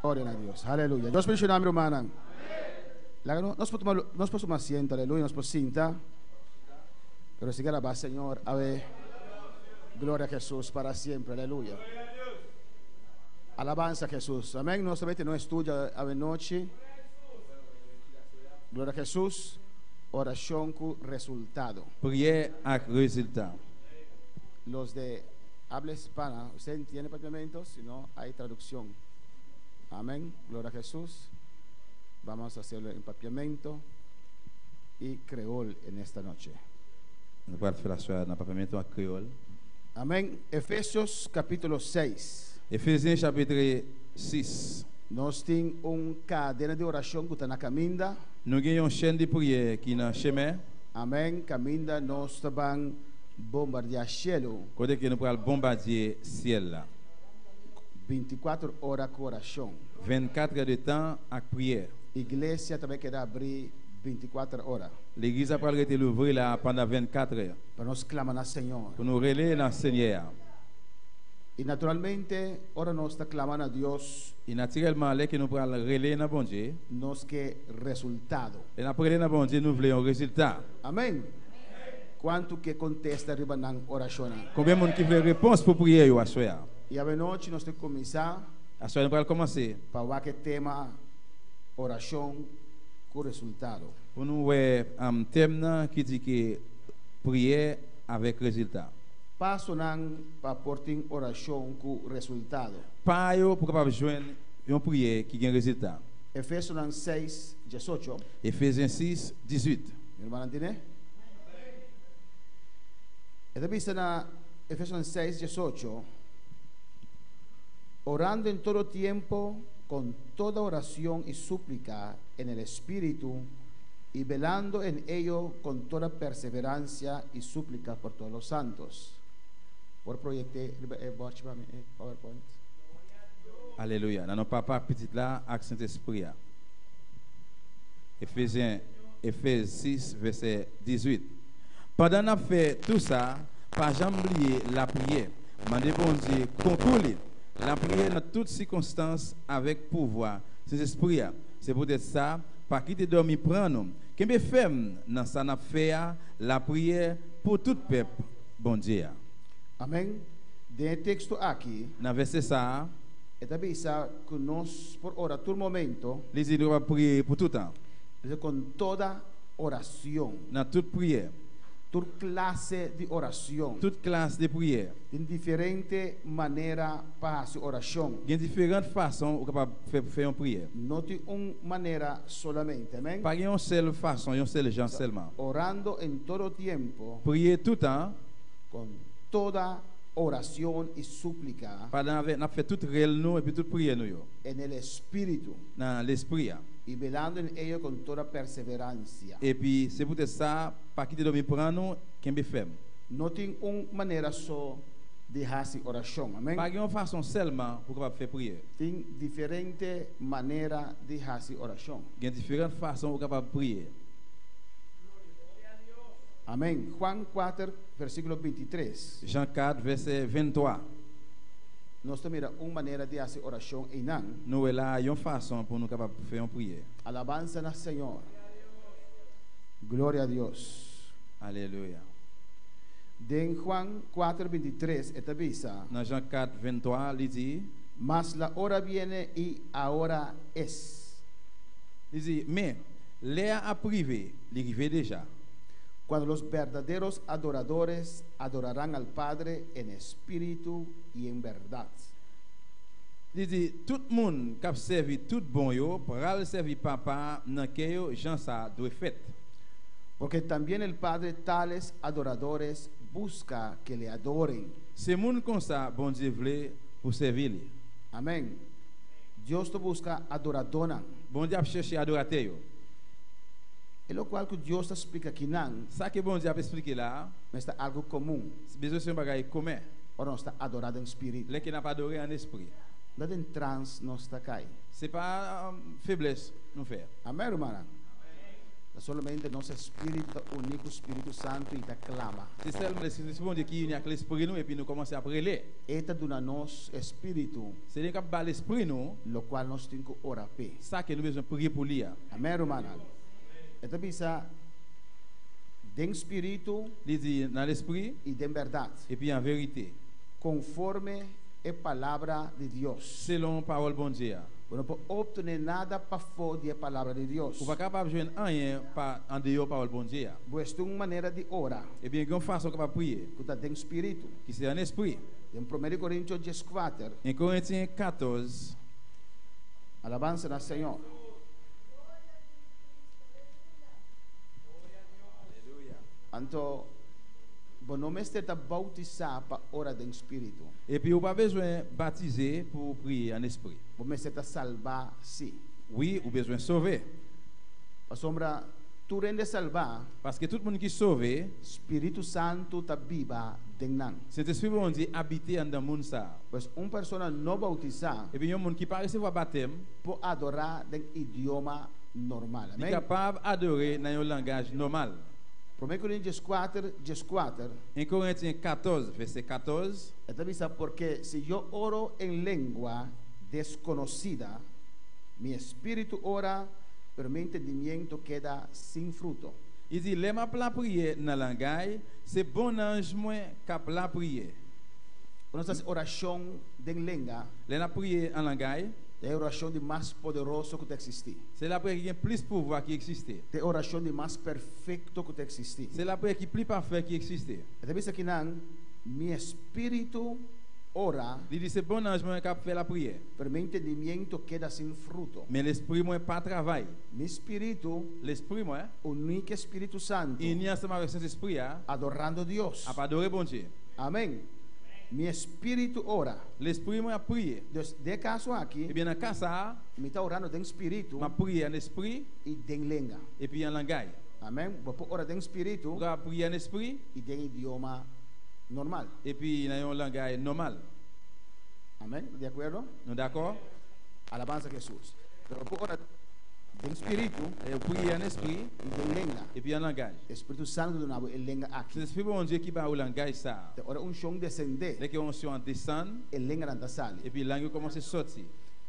Gloria na Dios. Aleluya. Dios bendiciona mi rumannan. Laga nos, nos por tuma, nos por tuma asiento, aleluya, nos por sinta. Pero sigue alabá Señor, a ver. Gloria a Jesús para siempre, aleluya. Alabanza a Jesús. Amén. Nos también tenemos estudio a noche. Gloria a Jesús. Oración con resultado. Priyè ak rezilta. Los de habla hispana, ¿usted entiende papiamento? Si no, hay traducción. Amén. Gloria a Jesús. Vamos a hacerlo en papiamento y creol en esta noche. Nou pral fè l aswè a nan papiamento ak kreyòl. Amén. Efesios capítulo 6. Efezyen chapitre 6. Nos tin un cadena di oracion cu ta na caminda. Nou gen yon chèn di priyè ki nan chemen. Amén. Caminda nos ta ban bombardea cielo. Kote ke nou pral bonbadye syèl la. 24 ora cu oracion. 24 è de tan ak priyè. Iglesia ta bay keda abri 24 ora. Legliz la pral rete louvri la pandan 24 è. Pa nos clama na Señor. Pou nou rele nan Senyè a. Y naturalmente ora nos ta clama na Dios. Y natirèlman lè ke nou pral rele nan Bondye. Nos ke resultado. Lè nap rele nan Bondye nou vle yon rezilta. Amen. Cuanto ke contesta riba nan oracionnan? Konbyen moun ki vle repons pou priyè yo aswè a? Y avenochi nos ta cuminsa. Aswè a nou pral kòmanse. Pa wak e tema oracion cu resultado. Pou nou wè tèm nan ki di ke priyè avèk rezilta. Pasonan pa por tin oracion cu resultado. Pa yo pou kapab jwenn yon priyè ki gen rezilta. Efesonan 6, 18. Efezyen 6, 18. Mi rumannan tene? E ta bisa na Efesonan 6, 18, Orando en todo tiempo con toda oración y súplica en el Espíritu, y velando en ello con toda perseverancia y súplica por todos los santos. Por proyecte riba e bòrchi pa mi, e PowerPoint. Alelouya. Nan non Papa ak Pitit la ak Sentespri a. Efezyen, Efez 6, vèsè 18. Pandan n ap fè tou sa, pa janm bliye lapriyè, mande Bondye konkou li, lapriyè nan tout sikonstans avèk pouvwa Sentespri a. Se poutèt sa, pa kite dòmi pran nou. Kenbe fèm nan sa n ap fè a, lapriyè pou tout pèp Bondye a. Amèn. Den e teksto aki. Nan vèsè sa a. E ta bisa ku nos por ora tur momento. Li di nou kapab priye pou toutan. Li di kon toda oracion. Nan tout priyè. Tur klase di oracion. Tout klas de priyè. Tin diferente manera pa hasi oracion. Gen diferant fason ou kapab fè pou fè yon priyè. No tin un manera solamente. Amen. Pa gen yon sèl fason, yon sèl jan sèlman. Orando en todo tiempo. Priye toutan. Con toda oracion y suplica. Pandan avè nap fè tout rèl nou epi tout priyè nou yo. En el Espíritu. Nan Lespri a. Y velando en ello con toda perseverancia. Epi se poutèt sa, pa kite dòmi pran nou, kenbe fèm. No tin un manera so di hasi orashon. Amen. Pa gen yon fason sèlman pou kapab fè priyè. Tin diferente manera di hasi orashon. Gen diferant fason ou kapab priye. Amen. Juan 4, versíkulo 23. Jan 4, vèsè 23. Nos ta mira un manera di hasi orashon einan. Nou wè la a yon fason pou nou kapab fè yon priyè. Alabansa na Señor. Gloria a Dios. Aleluya. Den Juan 4, 23 e ta bisa. Na Jan 4, 23 li di. Mas la ora viene y ahora es. Li di, Men, lè a ap rive, li rive deja. Cuando los verdaderos adoradores adorarán al Padre en espíritu y en verdad. Li di, Tout moun k ap sèvi tout bon yo pral sèvi Papa a nan kè yo jan sa dwe fèt. Porque también el Padre tales adoradores busca que le adoren. Se moun konsa Bondye vle pou sèvi li. Amén. Dios ta busca adoradónan. Bondye ap chèche adoratè yo. E lokual ku Dios ta splika kinan. Sa ke Bondye ap esplike la a. Mester ta algu komun. Bezwen se yon bagay komen. Ora nos ta adorá den spiritu. Lè ke nap adore an espri. No den trans nos ta kai. Se pa feblès nou fè. Amèn, rumannan. Solamente nos spiritu ta uni ku Spiritu Santu i ta klama. Se sèlman Lespri Bondye ki ini ak lespri nou epi nou kòmanse ap rele. E ta duna nos spiritu. Se li k ap ba lespri nou. Lokual nos tin ku ora p'e. Sa ke nou bezwen priye pou li a. Amèn, rumannan. E ta bisa, Den spiritu. Li di, Nan lespri. I den bèrdat. Epi an verite. Konforme e palabra di Dios. Selon pawòl Bondye a. Bo no por optené nada pafó di e palabra di Dios. Bo pa kapab jwenn anyen pa andeyò pawòl Bondye a. Bo esta un manera di ora. Ebyen gen yon fason kapab priye. Ku ta den spiritu. Ki se an espri. Den Promé di Korintio 14. En Korintien 14. Alabansa na Señor. Anto, bo no mester ta boutisá pa ora den spiritu. Epi ou pa bezwen batize pou ou priye an espri. Bo mester ta salbá sí. Wi, ou bezwen sove. Pasobra tur hende salbá. Paske tout moun ki sove. Spiritu Santu ta biba den nan. Sentespri Bondye abite anndan moun sa a. Pues un persona no boutisá. Epi yon moun ki pa resevwa batèm. Por adorá den idioma normal. Li Amèn. kapab adore nan yon langaj nòmal. Promé Korintios 4, 14. 1 Korentyen 14, vèsè 14. E ta bisa, Porque si yo oro en lengua desconocida, mi espíritu ora, pero mi entendimiento keda sin fruto. Li di, Lè m ap lapriyè nan langay, se bonnanj mwen k ap lapriyè. Ora nos ta hasi orashon den lenga. Lè n ap priye an langay. Ta e orashon di mas poderoso ku ta eksistí. Se lapriyè ki gen plis pouvwa ki eksiste. Ta e orashon di mas perfekto ku ta eksistí. Se lapriyè ki pli pafè ki eksiste. E ta bisa kinan, Mi espíritu ora. Li di, Se bonnanj mwen k ap fè lapriyè. Pero mi entendimiento keda sin fruto. Men lespri mwen pa travay. Mi spiritu. Lespri mwen. Uní ku e Spiritu Santu. Ini ansanm avèk Sentespri a. Adorando Dios. Ap adore Bondye. Amèn. Mi espíritu ora. Lespri mwen ap priye. Dus, den e kaso aki. Ebyen nan ka sa a. Mi ta orando den spiritu. M ap priye an espri. I den lenga. Epi an langay. Amèn. Bo por ora den spiritu. Bo ka priye an espri. I den idioma normal. Epi nan yon langay nòmal. Amèn. Nou di akuerdo? Nou dakò? Alabansa Hesus. Pero bo por ora den spiritu. E priye an espri. I den lenga. Epi an langay. E Spiritu Santu ta duna bo e lenga aki. Se Spiritu Bondye ki ba ou langay sa a. Te ora unshon desendé. Lè ke onshon an desann. E lenganan ta sali. Epi lang yo kòmanse sòti.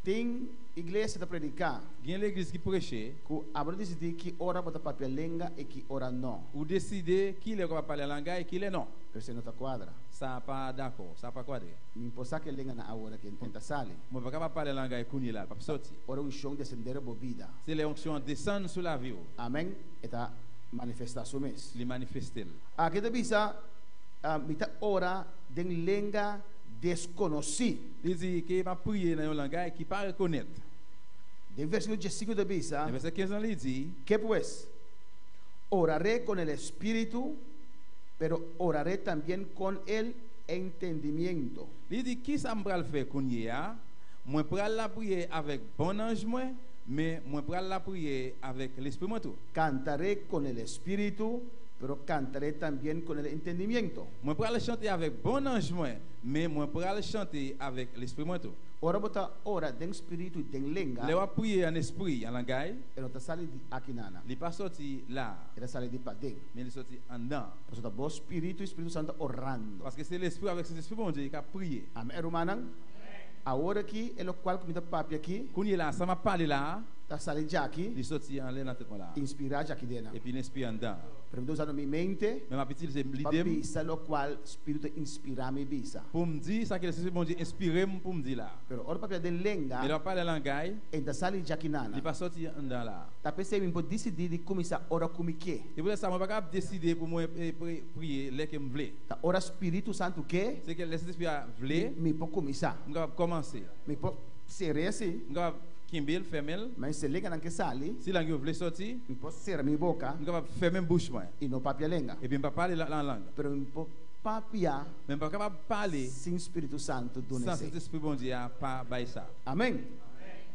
Tin iglesia ta prediká. Gen legliz ki preche. Ku abo ta disidí ki ora bo ta papia lenga i ki ora no. Ou deside ki lè ku ap pale langay i ki lè no. Pero esei no ta kuadra. Sa pa dakò, sa pa kuadre. Mi por sa ke lenganan awor aki en ta sali. Mwen pa kapab pale langay kounye la, l pap sòti. Ora unshon desendé riba bo bida. Se lè onksyon an desann sou lavi ou. Amèn, e ta manifestá su mes. Li manifest'el. Aki ta bisa, Mi ta ora den lenga deskonosí. Li di ke m'a priye nan yon langay ki pa rekonèt. Den versíkulo 15 ta bisa. Den vèrsè 15 lan li di. Ke pues? Oraré kon el espíritu, pero oraré también kon el entendimiento. Li di, Kisa m pral fè kounye a? Mwen pral lapriyè avèk bonnanj mwen, men mwen pral lapriyè avèk lespri mwen tou. Cantaré con el espíritu, pero cantaré también con el entendimiento. Mwen pral chante avèk bonnanj mwen, men mwen pral chante avèk lespri mwen tou. Ora bo ta ora den spiritu i den lenga. Lè w ap priye an espri, an langay. E no ta sali di akinana. Li pa sòti la a. E ta sali di paden. Men li sòti anndan. Pasobra ta bo spiritu i Spiritu Santu ta orando. Paske se lespri w avèk Sentespri Bondye k ap priye. Amèn, rumannan. Awor aki e lokual ku mi ta papia aki. Kounye la, sa m ap pale la a. Ta sali djaki. Li soti anlè nan tèt mwen la a. Inspirá djaki den nan. Epi l enspira anndan. Pero mi ta usando mi mente. Men m ap itilize lide m. Pa bisa lokual Spiritu ta inspirá mi bisa. Pou m di sa ke Lespri Bondye enspire m pou m di la a. Pero ora papia den lenga. Men lè w ap pale langay. E n ta sali djaki nana. Li pa soti anndan la a. Ta p'esei mi por disidí di kuminsá ora ku mi ke. E poutèt sa mwen pa kapab deside pou mwen priye lè ke m vle. Ta ora Spiritu Santu ke. Se ke lè Sentespri a vle. Mi por kuminsá. M kapab kòmanse. Mi por sere si. M kapab kenbe l, fèmen l. Men si lenganan ke sali. Si lang yo vle soti. Mi por sera mi boka. M kapab fèmen bouch mwen. I no papia lenga. Epi m pa pale lan lang. Pero mi por papia. Men m pa kapab pale. Sin Spiritu Santu duna San esei. Sentespri Bondye a pa bay sa. Amen.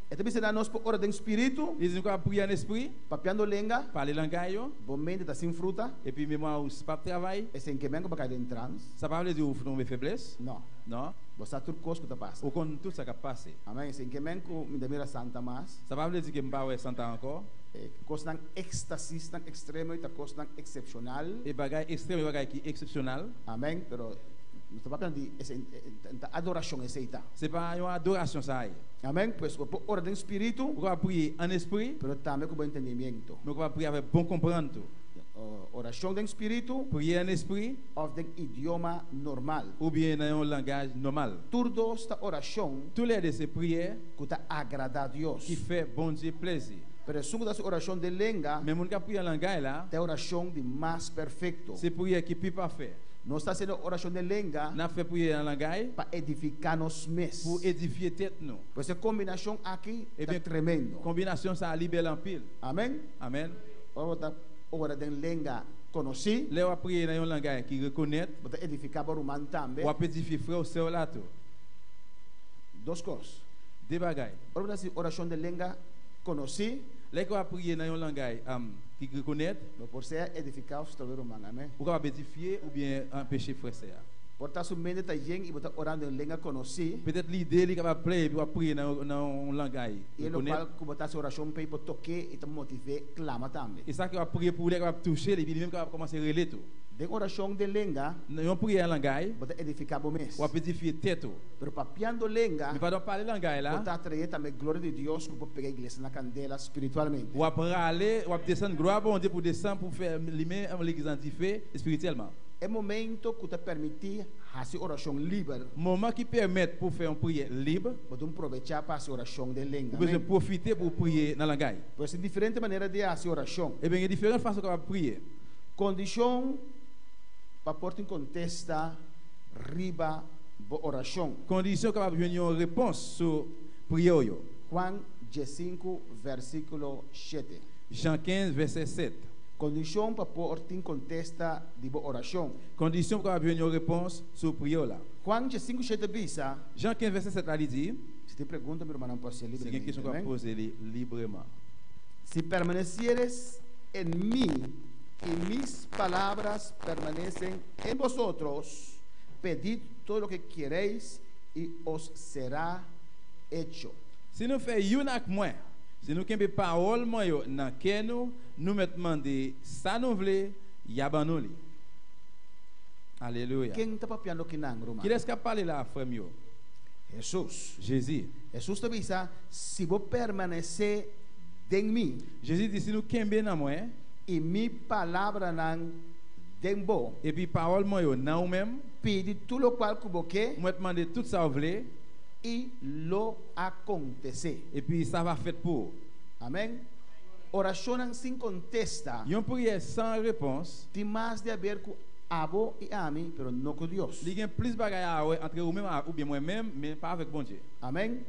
E ta bisa nos por ora den spiritu, Li di nou kapab priye an espri, papiando lenga, pale langay yo, bo mente ta sin fruta, epi memwa ou pap travay. Esei no ke men ku bo kai den trans. Sa pa vle di ou tonbe febles. No. No. Bo sa tur kos ku ta pasa. Ou konn tout sa kap pase. Amen. Esei no ke men ku mi ta mira santa mas. Sa pa vle di ke m pa wè santa ankò. E kosnan éxtasisnan ekstremo i ta kosnan eksepshonal. E bagay ekstremo e bagay ki eksepshonal. Amen. Pero nos ta papia di esei ta adorashon esei ta. Se pa yon adorashon sa ye. Amen. Pues bo por ora den spiritu. Bo kapab priye an espri. Pero tambe ku bo entendimiento. Bo kapab priye avèk bon konprann tou. Orashon den spiritu. Priye an espri. Òf den idioma normal. Oubyen nan yon langaj nòmal. Tur dos ta orashon. Toulède se priyè. Ku ta agradá Dios. Ki fè Bondye plezi. Pero esun ku ta hasi orashon den lenga. Men moun k ap priye an langay la. Ta e orashon di mas perfekto. Se priyè ki pi pafè. Nos ta hasiendo orashon den lenga. N ap fè priyè an langay. Pa edifiká nos mes. Pou edifye tèt nou. Pues e kombinashon aki ta tremendo. Ebyen, kombinasyon sa a li bèl anpil. Amèn. Amèn. Ora bo ta ora den lenga konosí. Lè w ap priye nan yon langay ki rekonèt. Bo ta edifiká bo ruman tambe. W ap edifye frè w sè w la tou. Dos kos. De bagay. Ora bo ta hasi orashon den lenga konosí. Lè ke w ap priye nan yon langay ki rekonèt. Bo por sea edifiká òf strobe ruman. Amèn. Ou kapab edifye oubyen anpeche frè sè a. Por ta su mente ta yen i bo ta orando den lenga konosí. Petèt lide li kapab plen epi w ap priye nan yon langay I e lokual ku bo ta hasi orashon p'e i por tok'é i ta motiv'é klama tambe. E sa ke w ap priye pou li a kapab touche li epi li menm kapab kòmanse rele tou. Den orashon den lenga. Nan yon priyè an langay. Bo ta edifiká bo mes. W ap edifye tèt ou. Pero papiando lenga. Men pandan w ap pale langay la. Bo ta atraé tambe gloria di Dios ku por pega iglesia na kandela spiritualmente. W ap rale, w ap desann glwa Bondye pou desann pou fè limen legliz lan dife espirityèlman. E momento ku ta permití hasi orashon liber. Moman ki pèmèt pou fè yon priyè lib. Bo dun probechá pa hasi orashon den lenga. Ou bezwen pwofite pou w priye nan langay. Pues tin diferente manera di hasi orashon. Eben gen diferent fason kapab priye. Kondishon pa por tin kontesta riba bo orashon. Kondishon kapab jwenn yon repons sou priyè w yo. Juan diesinku vèrsikulo shete. Jan 15 vèsè 7. Kondishon pa por tin kontesta di bo orashon. Kondishon pou kapab jwenn yon repons sou priyè w la. Juan diesinku shete bisa. Jan 15 vèsè 7 la li di. Si tin pregunta mi rumannan por hasié Si gen libremente. kesyon kapab Amèn. poze li libreman. Si permanecieres en mi y mis palabras permanecen en vosotros, pedid todo lo que queréis y os será hecho. Si nou fè youn ak mwen, si nou kenbe pawòl mwen yo nan kè nou, nou mèt mande sa nou vle, y a ban nou li. Alelouya. Ken ta papiando kinan, ruman? Kilès k ap pale la a, frè m yo? Hesus. Jezi. Hesus ta bisa, Si bo permanesé den mi. Jezi di, Si nou kenbe nan mwen. I mi palabranan den bo. Epi pawòl mwen yo nan ou menm. Pidi tur lokual ku bo ke. Ou mèt mande tout sa ou vle. I lo akontesé. Epi sa va fèt pou ou. Amèn. Orashonnan sin kontesta. Yon priyè san repons. Tin mas di aber ku abo i ami, pero no ku Dios. Li gen plis bagay a wè antre ou menm oubyen mwen menm, men pa avèk Bondye. Amèn.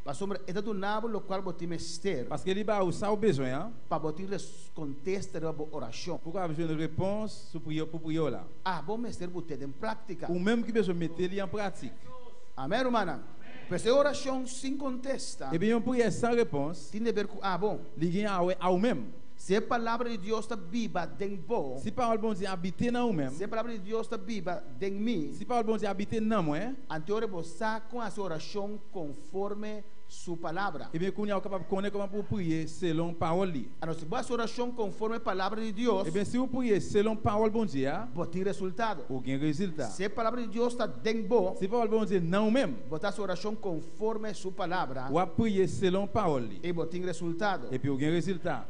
Pasobra e ta duna bo lokual bo tin mester. Paske li ba ou sa ou bezwen an. Pa bo tin kontesta riba bo orashon. Pou kapab jwenn repons sou priyè pou priyè w la. Abo mester but'é den práktika. Ou menm ki bezwen mete li an pratik. Amèn, rumannan. Pues e orashon sin kontesta. Ebyen yon priyè san repons. Tin deber ku abo. Li gen a wè a ou menm. Si e palabra di Dios ta biba den bo. Si pawòl Bondye abite nan ou menm. Si e palabra di Dios ta biba den mi. Si pawòl Bondye abite nan mwen. Anto ora bo sa kon hasi orashon konforme su palabra. Ebyen kounye a ou kapab konnen kòman pou ou priye selon pawòl li. Anto si bo hasi orashon konforme palabra di Dios. Ebyen si ou priye selon pawòl Bondye a. Bo tin resultado. Ou gen rezilta. Si e palabra di Dios ta den bo. Si pawòl Bondye nan ou menm. Bo ta hasi orashon konforme su palabra. Wap priye selon pawòl li. I bo tin resultado. Epi ou gen rezilta.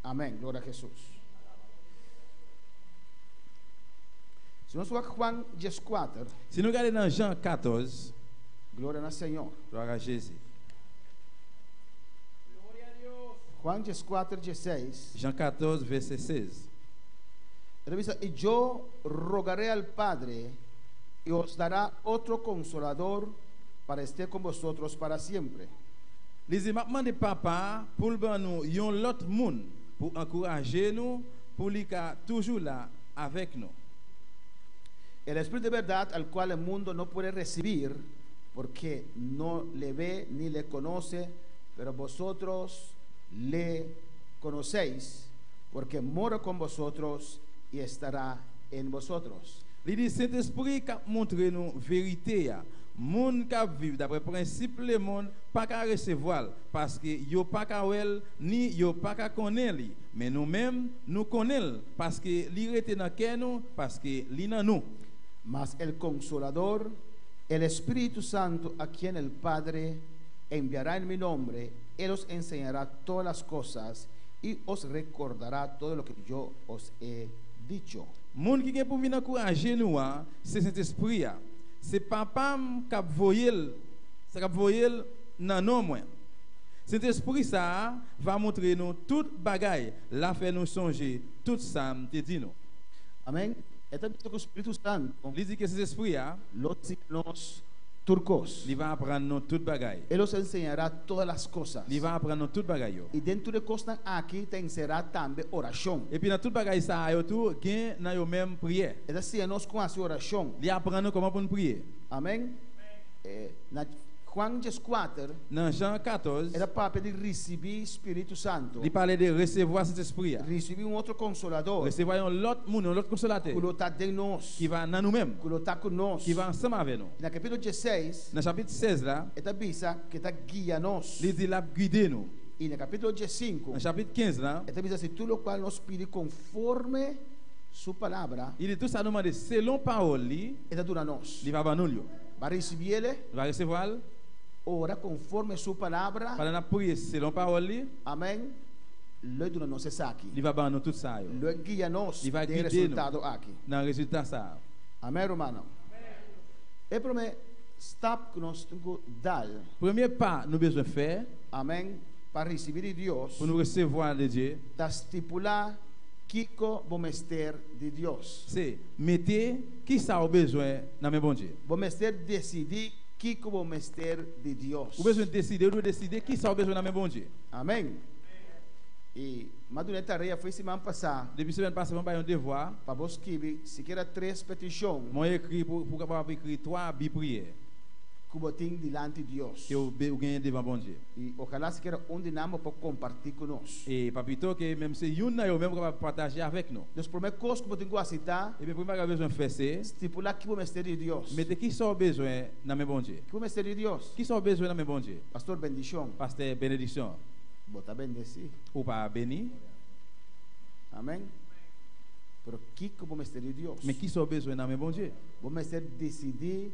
Amèn. Gloria a Hesus. Si nos wak Juan dieskuater. Si nou gade nan Jan 14. Gloria na Señor. Gloria a Jezi. Juan dieskuater diesseis. Jan 14 vèsè 16. E ta bisa, I yo rogaré al Padre, i os dará otro Consolador para esté con vosotros para siempre. Li di, M ap mande Papa a pou l ban nou yon lòt moun pou ankouraje nou, pou li ka toujou la avèk nou. El Espíritu de verdad, al cual el mundo no puede recibir, porque no le ve ni le conoce, Pero vosotros le conocéis, porque mora con vosotros y estará en vosotros. Li di, Sentespri k ap montre nou verite a. Moun k ap viv dapre prensip lemonn pa ka resevwa l, paske yo pa ka wè l ni yo pa ka konnen li. Men nou menm, nou konnen l, paske li rete nan kè nou, paske li nan nou. Mas el Consolador, el Espíritu Santo, a quien el Padre enviará en mi nombre, él os enseñará todas las cosas y os recordará todo lo que yo os he dicho. Moun ki gen pou vin ankouraje nou a, se Sentespri a. Se Papa m k ap voye l, sa k ap voye l nan non mwen. Sentespri sa a va montre nou tout bagay, l a fè nou sonje tout sa m te di nou. Amén. E ta bisa ku Spiritu Santu. Li di ke Sentespri a. Lo siña nos tur kos. Li va aprann nou tout bagay. El os enseñará todas las cosas. Li va aprann nou tout bagay yo. I den tur e kosnan aki ta enserá tambe orashon. Epi nan tout bagay sa a yo tou gen nan yo menm priyè. E ta siña nos kon hasi orashon. Li aprann nou kòman pou nou priye. Amén. Na Juan dieskuater. Nan Jan 14. E ta papia di risibí Spiritu Santu. Li pale de resevwa Sentespri a. Risibí un otro konsolador. Resevwa yon lòt moun, yon lòt konsolatè. Ku lo ta den nos. Ki va nan nou menm. Ku lo ta ku nos. Ki va ansanm avè nou. Na kapítulo diesseis. Nan chapit 16 la. E ta bisa ku e ta guia nos. Li di l ap gide nou. I na kapítulo diesinku. Nan chapit 15 la. E ta bisa si tur lokual nos pidi konforme su palabra. Li di tout sa nou mande selon pawòl li. E ta duna nos. Li va ban nou l yo. Ba risibié-le. Nou va resevwa l. Ora konforme su palabra. Pandan n ap priye selon pawòl li. Amèn. Lo e duna nos esaki. Li va ban nou tout sa yo. Lo e guia nos Li va den e gide nou resultado aki. nan rezilta sa a. Amèn, rumannan. E promé stap ku nos tin ku dal. Premye pa nou bezwen fè. Amèn, pa risibí di Dios. Pou nou resevwa de Dye. Ta stipulá kiko bo mester di Dios. Se, mete kisa ou bezwen nan men Bondye. Bo mester desidí kiko bo mester di Dios. Ou bezwen deside, ou dwe deside kisa ou bezwen nan men Bondye. Amèn. I m'a duna e tarea fo'i siman pasá. Depi semèn pase mwen bay yon devwa. Pa bo skibi sikiera tres petishon. Mwen ekri pou pou kapab ekri twa bi priyè. Ku bo tin dilanti Dios. Ke ou ou genyen devan Bondye. I ojalá sikiera un di nan bo por kompartí ku nos. E pa pito ke menm se youn nan yo menm ou kapab pataje avèk nou. Dus promé kos ku bo tin ku hasi ta. Ebyen premye bagay ou bezwen fè se. Stipulá ki bo mester di Dios. Mete kisa ou bezwen nan men Bondye. Ki bo mester di Dios? Kisa ou bezwen nan men Bondye? Pastor, bendishon. Pastè, benediksyon. Bo ta bendesí. Ou pa beni? Amèn. Pero kiko bo mester di Dios? Men kisa ou bezwen nan men Bondye? Bo mester disidí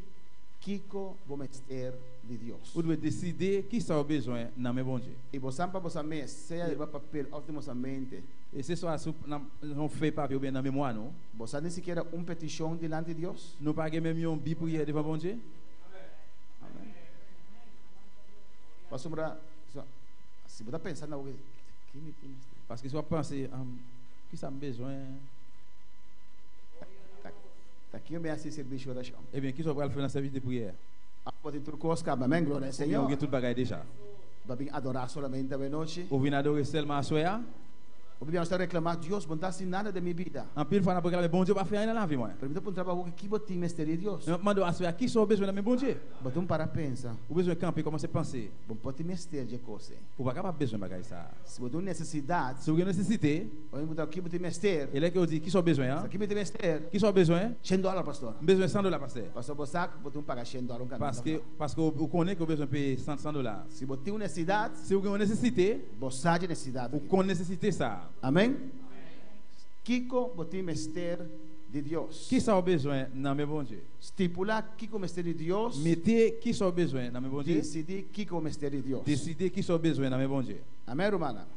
kiko bo mester di Dios. Ou dwe deside kisa ou bezwen nan men Bondye. I bo sa pa bo sa mes, sea riba papel òf den bo sa mente. E se swa sou nan yon fèy papye oubyen nan memwa nou. Bo sa ni sikiera un petishon dilanti Dios? Nou pa gen menm yon bi priyè devan Bondye? Amen. Pasobra si bo ta pensa na bo ki mi tin mester? Paske si wap panse, kisa m bezwen? Ta ki yo ben hasi servisio orashon? Ebyen, kisa w pral fè nan sèvis de priyè a? A bo tin tur kos kaba. Amen, gloria al Oubyen Señor. ou gen tout bagay deja? Bo a bin adorá solamente awenochi? Ou vin adore sèlman aswè a? Hopi bia nos ta reclama, Dios, bo no ta haci nada den mi bida. Anpil fwa nap reklame, Bondye pa fè anyen nan lavi mwen. Pero mi ta puntra bo awor, ki bo tin mester di Dios? Men map mande w aswè a, kisa w bezwen nan men Bondye? Bo tin para pensa. Ou bezwen kanpe, kòmanse panse. Bo no por tin mester dje kos ei. Ou pa kapab bezwen bagay sa a. Si bo tin un necesidad. Si ou gen nesesite. Ora mi puntra bo, ki bo tin mester? E lè ke yo di, kisa w bezwen an? Sa ki mi tin mester? Kisa w bezwen? Shen dòlar, pastor. M bezwen 100 dola, pastè. Pastor, bo sa ku bo tin paga shen dòlar un kaminda. Paske, paske ou konnen ke ou bezwen peye 100, 100 dola. Si bo tin un necesidad. Si ou gen yon nesesite. Bo sa dje nesesidat Ou aki. konn nesesite sa a. Amen. Kiko bo tin mester di Dios? Kisa ou bezwen nan men Bondye? Stipulá kiko mester di Dios. Mete kisa ou bezwen nan men Bondye. Disidí kiko mester di Dios. Deside kisa ou bezwen nan men Bondye. Amen, rumannan.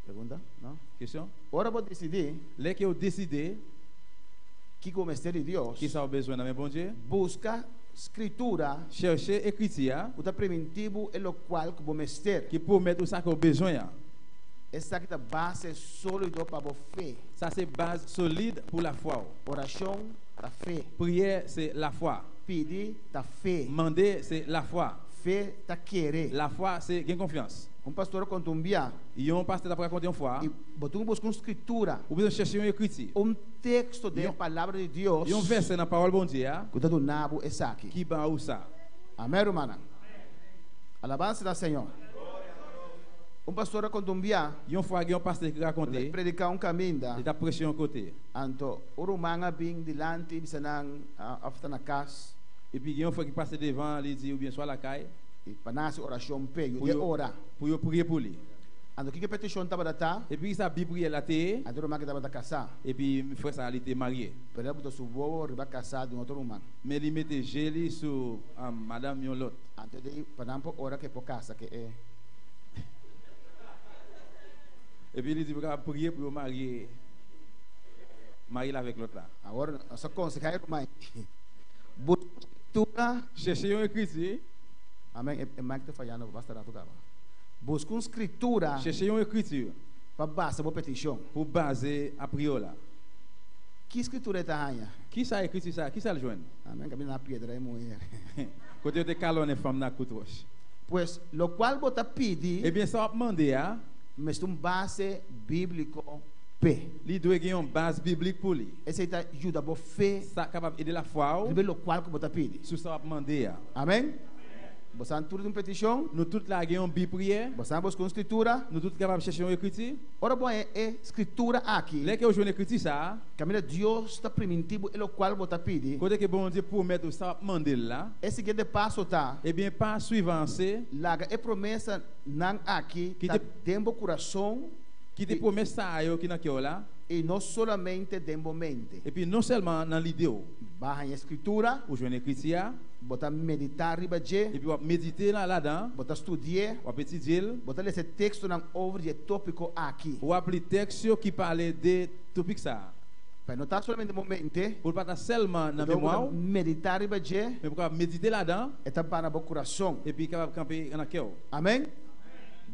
Pregunta? No? Kesyon? Ora bo disidí. Lè ke ou deside. Kiko mester di Dios. Kisa ou bezwen nan men Bondye. Buska Skritura. Chèche Ekriti a. Ku ta primintí bo e lokual ku bo mester. Ki pwomèt ou sa ke ou bezwen an. Esaki ta base sólido pa bo fe. Sa se baz solid pou lafwa ou. Orashon ta fe. Priyè se lafwa. Pidi ta fe. Mande se lafwa. Fe ta kere. Lafwa se gen konfyans. Un pastor a konta un bia. Yon pastè t ap rakonte yon fwa. I bo tin ku buska un skritura. Ou bezwen chèche yon ekriti. Un teksto den e Palabra di Dios. Yon vèsè nan Pawòl Bondye a. Ku ta duna bo esaki. Ki ba ou sa. Amèn, rumannan. Alabanza na Señor. Un pastor a konta un bia. Yon fwa gen yon pastè ki rakonte. El a prediká un kaminda. Li t ap preche yon kote. Anto un ruman a bin dilanti bisa nan òf ta na kas. Epi gen yon frè ki pase devan li di oubyen swa lakay. I pa nan hasi orashon p'e, yu de ora. Pou yo priye pou li. Anto kiko e petishon tabata ta? Epi kisa bi priyè la te ye? Anto e ruman ki tabata kasá. Epi frè sa a li te marye. Pero el a buta su wowo riba kasá di un otro ruman. Men li mete je li sou madanm yon lòt. Anto di pa nan por ora ke por kasa ke e. Epi li di pou kapab priye pou yo marye, marye l avèk lòt la. Awor nos a konsehá e ruman ei, Buska un skritura. Chèche yon ekriti. Amen, e mic ta fayando basta ratu kaba. Buska un skritura. Chèche yon ekriti. Pa basa bo petishon. Pou baze a priyè w la. Ki skritura e ta haña? Kisa ekriti sa, kisa l jwenn? Amen, kaminda na piedra e muher. Kote yo te kalonnen fanm nan ak kout wòch. Pues, lokual bo ta pidi. Ebyen, sa w ap mande a. Mester un base bíbliko p'e. Li dwe gen yon baz biblik pou li. Esei ta yuda bo fe. Sa kapab ede lafwa w. Riba e lokual ku bo ta pidi. Sou sa w ap mande a. Amen. Bo sa tur di un petishon. Nou tout la gen yon bi priyè. Bo sa buska un skritura. Nou tout kapab chèche yon ekriti. Ora bo haña e skritura aki. Lè ke ou jwenn ekriti sa a. Kaminda Dios ta priminti bo e lokual bo ta pidi. Kote ke Bondye pwomèt ou sa w ap mande l la. E siguiente paso ta. Ebyen pa swivan an se. Laga e promesa nan aki ta den bo kurason. Kite pwomès sa a yo ki nan kè w la. I no solamente den bo mente. Epi no sèlman nan lide w. Ba haña e skritura. Ou jwenn ekriti a. Bo ta meditá riba dje. Epi w ap medite ladan. Bo ta studi'é. W ap etidye l. Bo ta lesa e tekstonan over di e tópiko aki. W ap li tèks yo ki pale de topik sa a. Pa e no ta solamente den bo mente. Pou l pa ta sèlman nan memwa w. Bo ta meditá riba dje. Men pou w kapab medite ladan. E ta ba nan bo kurason. Epi kapab kanpe nan kè w. Amèn.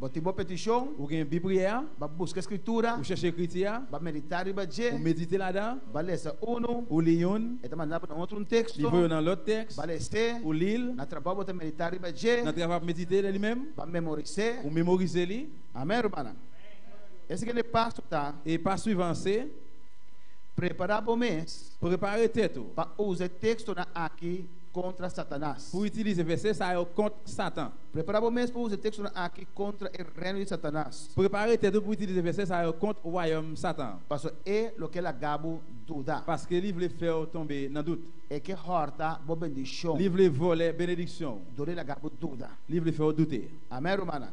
Bo tin bo petishon. Ou gen bi priyè a. Bo a buska e skritura. Ou chèche ekriti a. Bo a meditá riba dje. Ou medite ladan. Bo a lesa unu. Ou li youn. E ta manda bo nan otro un teksto. Li voye w nan lòt tèks. Bo a lese. Ou li l. Na trabou bo ta meditá riba dje. Nan travay w ap medite de li menm. Bo a memoris'é. Ou memorize li. Amèn, rumannan. E siguiente paso ta. E pas suivan se. Prepará bo mes. Prepare tèt ou. Pa usa e tekstonan aki kontra Satanas. Pou itilize vèsè sa yo kont Satan. Prepará bo mes pa usa e tekstonan aki kontra e reino di Satanas. Prepare tèt ou pou itilize vèsè sa yo kont wayòm Satan. Pasobra e lo ke laga bo duda. Paske li vle fè w tonbe nan dout. E ke hòrta bo bendishon. Li vle vòlè benediksyon w. Dor di laga bo duda. Li vle fè w doute. Amèn, rumannan.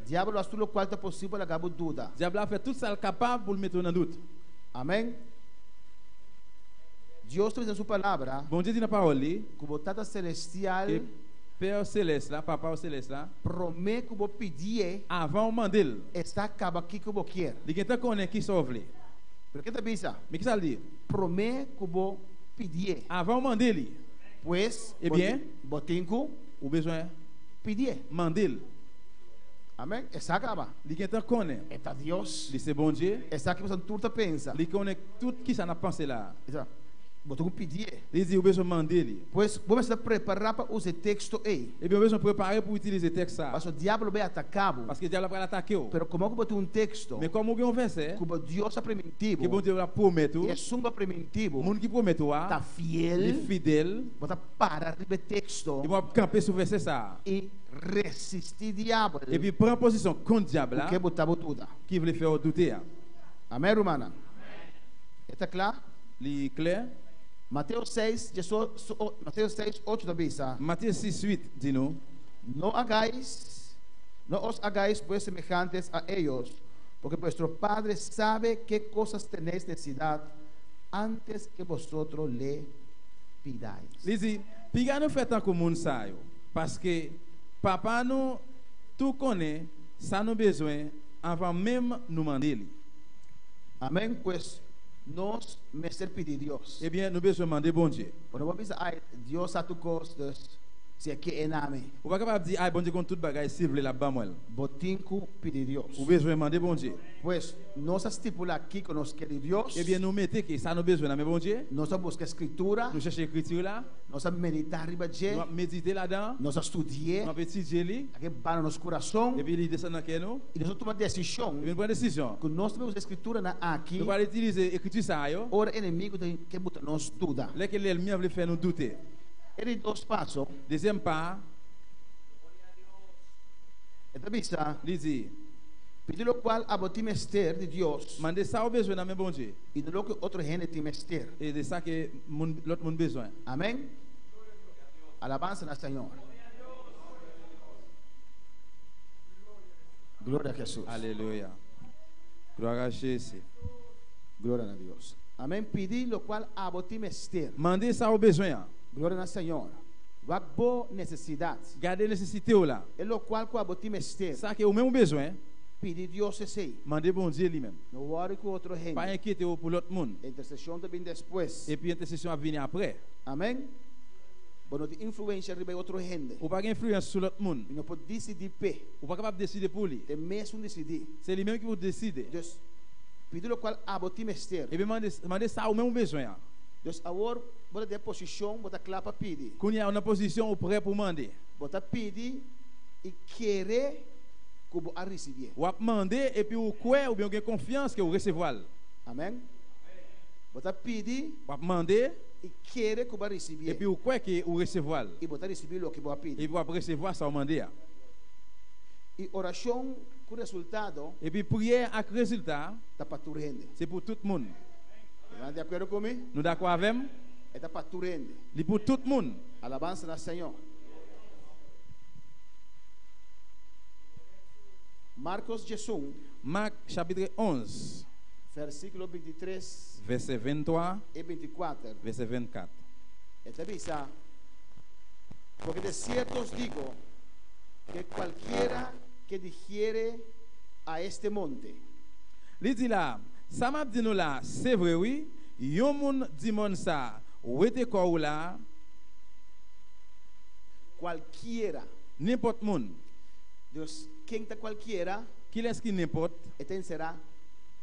Diabel lo hasi tur lokual ta posibel pa laga bo duda. Diab la ap fè tout sa l kapab pou l mete w nan dout. Amèn. Dios ta bisa den su palabra. Bondye di nan pawòl li. Ku bo Tata Selestial. Ke Pè Selès la, Papa w Selès la. Promé ku bo pidié. Avan w mande l. E sa kaba kiko bo kier. Li gentan konnen kisa w vle. Pero ke ta bisa? Men kisa l di? Promé ku bo pidié. Avan w mande li. Pues, Ebyen. Bo tin ku. Ou bezwen. Pidié. Mande l. Amèn. E sa kaba. Li gentan konnen. E ta Dios. Li se Bondye. E sa ki boso tur ta pensa. Li konnen tout kisa n ap panse la a. E sa. Bo tin ku pidié. Li di ou bezwen mande li. Pues, bo mester ta prepará pa usa e teksto ei. Ebyen, ou bezwen prepare pou itilize tèks sa a. Pasobra diabel lo bai ataká bo. Paske diab la pral atake w. Pero komo ku bo tin un teksto. Men kòm ou gen yon vèsè. Ku bo Dios a primintí bo. Ke Bondye a pwomèt ou. I esun ku a primintí bo. Moun ki pwomèt ou a. Ta fiel. Li fidèl. Bo ta para riba e teksto. Epi w ap kanpe sou vèsè sa a. I resistí diabel. Epi pran pozisyon kont diab la. Ku ke bo ta bo duda. Ki vle fè w doute a. Amèn, rumannan. E ta kla? Li klè? Mateo 6, Mateo 6, 8 ta bisa. Mateo 6, 8 di nou. No hagáis, no os hagáis pues semejantes a ellos, porque vuestro Padre sabe qué cosas tenéis necesidad antes que vosotros le pidáis. Li di, Piga nou fè tankou moun sa yo, paske Papa nou tou konnen sa nou bezwen anvan menm nou mande li. Amén, pues nos mester pidi Dios. Ebyen, nou bezwen mande Bondye. Bo no por bisa, Ay, Dios sa tur kos, dus si e ke e na mi. Ou pa kapab di, Ay, Bondye konn tout bagay, si l vle l ap ban mwen l. Bo tin ku pidi Dios. Ou bezwen mande Bondye. Pues, nos a stipula kiko nos ke di Dios. Ebyen, nou mete ke sa nou bezwen nan men Bondye. Nos a buska Skritura. Nou chèche Ekriti la. Nos a meditá riba dje. Nou ap medite ladan. Nos a studi'é. Nou ap etidye li. A ke ba na nos kurason. Epi li desann nan kè nou. I nos a tuma desishon. Epi nou pran desizyon. Ku nos ta bai usa e Skrituranan aki. Nou pral itilize ekriti sa yo. Ora enemigu ta ke buta nos duda. Lè ke lèlmi an vle fè nou doute. E di dos paso. Dezyèm pa a. E ta bisa. Li di. Pidi lokual abo tin mester di Dios. Mande sa bo bezwen nan men Bondye. I no loke otro hende tin mester. E de sa ke mun lot mun bezwen. Amen. Alabansa na Señor. Gloria a Jesus. Aleluya. Gloria a Jezi. Gloria na Dios. Amen. Pidi lokual abo tin mester. Mande sa bo bezwen an. Gloria na Señor. Wak bo nesesidat. Gade nesesite w la. E lokual ku abo tin mester. Sa ke ou menm ou bezwen. Pidi Dios esei. Mande Bondye li menm. No wòri ku otro hende. Pa enkyete w pou lòt moun. Interseshon ta bin despues. Epi entesesyon ap vini apre. Amen. Bo no tin influensha riba e otro hende. Ou pa gen influyans sou lòt moun. I no por disidí p'e. Ou pa kapab deside pou li. T'e mesun disidí. Se li menm ki pou deside. Dus, pidi lokual abo tin mester. Epi mande, mande sa ou menm ou bezwen an. Dus awor bo ta den posishon, bo ta kla pa pidi. Kounye a ou nan pozisyon ou prè pou mande. Bo ta pidi i kere ku bo a risibié. W ap mande epi ou kwè oubyen ou gen konfyans ke ou resevwa l. Amèn. Bo ta pidi. W ap mande. I kere ku bo a risibié. Epi ou kwè ke ou resevwa l. I bo ta risibí loke bo a pidi. Epi w ap resevwa sa ou mande a. I orashon ku resultado. Epi priyè ak rezilta. Ta pa tur hende. Se pou tout moun. Bo ta di akuerdo ku mi? Nou dakò avè m? E ta pa tur hende. Li pou tout moun. Alabansa na Señor. Marcos 11. Mak chapitre 11. Versíkulo 23. Vèsè 23. I 24. Vèsè 24. E ta bisa, Porque de cierto os digo, que cualkiera que dijere a este monte. Li di la, Sa m ap di nou la a, se vre wi, yon moun di mòn sa a, Wete kò ou la a. Cualkiera. Nenpòt moun. Dus, ken ta cualkiera? Kilès ki nenpòt? E ta enserá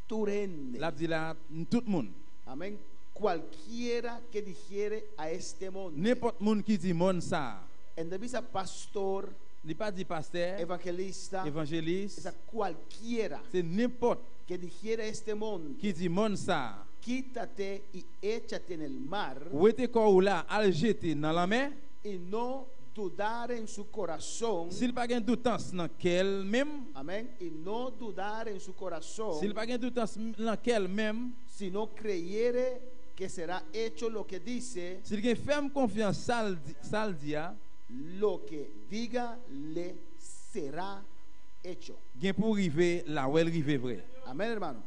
tur hende. L ap di la, tout moun. Amén. Cualkiera que dijere a este monte. Nenpòt moun ki di mòn sa a. E no ta bisa pastor. Li pa di pastè. Evangelista. Evanjelis. E sa cualkiera. Se nenpòt. Que dijere a este monte. Ki di mòn sa a. Quítate y échate en el mar. Wete kò ou la, al jete nan lanmè. Y no dudare en su corazón. Si l pa gen doutans nan kè l menm. Amén. Y no dudare en su corazón. Si l pa gen doutans nan kè l menm. Sino creyere que será hecho lo que dice. Si l gen fèm konfyans sa l di, sa l di a. Lo que diga le será hecho. Gen pou rive, la wè l rive vre. Amén, hermano.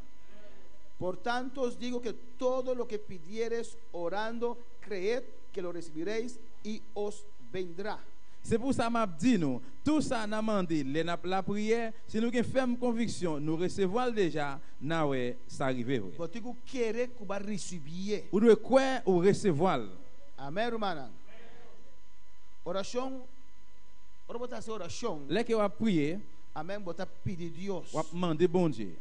Por tanto os digo que todo lo que pidiereis orando, creed que lo recibiréis y os vendrá. Se pou sa m ap di nou, tou sa n a mande lè n ap lapriyè, si nou gen fèm konviksyon nou resevwa l deja, n a wè sa rive vre. Bo tin ku kere ku bo a risibié. Ou dwe kwè ou resevwa l. Amèn, rumannan. Orashon, ora bo ta hasi orashon. Lè ke w ap priye. Amèn, bo ta pidi Dios. W ap mande Bondye.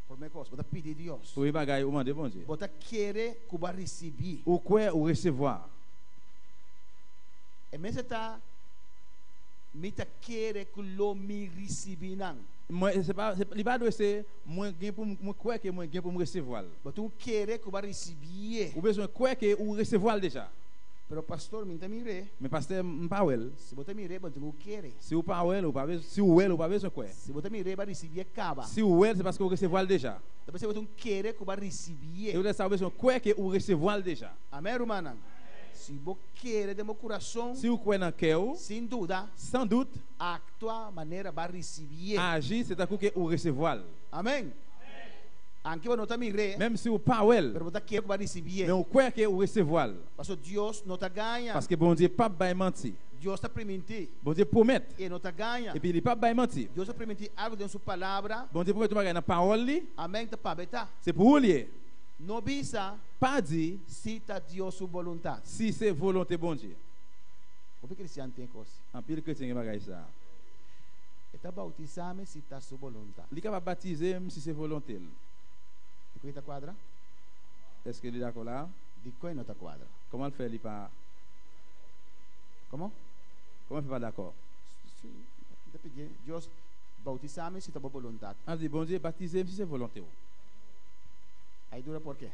Promé kos, bo ta pidi Dios. Premye bagay ou mande Bondye. Bo ta kere ku bo a risibí. Ou kwè ou resevwa. E mester ta, Mi ta kere ku lo mi risibí nan. Mwen, se pa, li pa dwe se, mwen gen pou m, mwen kwè ke mwen gen pou m resevwa l. Bo tin ku kere ku bo a risibié. Ou bezwen kwè ke ou resevwa l deja. Pero pastor, mi no ta mir'é. Men pastè, m pa wè l. Si bo ta mir'é, bo tin ku kere. Si ou pa wè l, ou pa bezwen, si ou wè l, ou pa bezwen kwè. Si bo ta mir'é, bo a risibié kaba. Si ou wè l, se paske ou resevwa l deja. Ta p'esei bo tin ku kere ku bo a risibié. Se poutèt sa ou bezwen kwè ke ou resevwa l deja. Amèn, rumannan. Si bo kere den bo kurason. Si ou kwè nan kè ou. Sin duda. San dout. Aktua manera bo a risibié. Aji se tankou ke ou resevwa l. Amèn. Anke bo no ta mir'é. Menm si ou pa wè l. Pero bo ta kere ku bo a risibié. Men ou kwè ke ou resevwa l. Pasobra Dios no ta gaña. Paske Bondye pap bay manti. Dios ta primintí. Bondye pwomèt. I e no ta gaña. Epi li pap bay manti. Dios a primintí algu den su palabra. Bondye pwomèt yon bagay nan pawòl li. Amèn, ta pabia ta. Se pou ou li ye. No bisa. Pa di. Si ta Dios su boluntat. Si se volonte Bondye. Hopi kristian tin e kos. Anpil kretyen gen bagay sa a. E ta bautisá mi si ta su boluntat. Li kapab batize m si se volonte l. Di kon e ta kuadra? Eske li dakò la a? Di kon e no ta kuadra? Kòman l fè li pa. Komo? Kòman l fè pa dakò? Si, mi ta pidié, Dios, bautisá mi si ta bo boluntat. An di, Bondye, batize m si se volonte w. Hay duda por ke?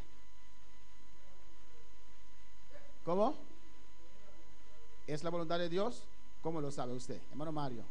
Komo? Es la voluntad de Dios? Komo lo sabe usted? Hermano Mario.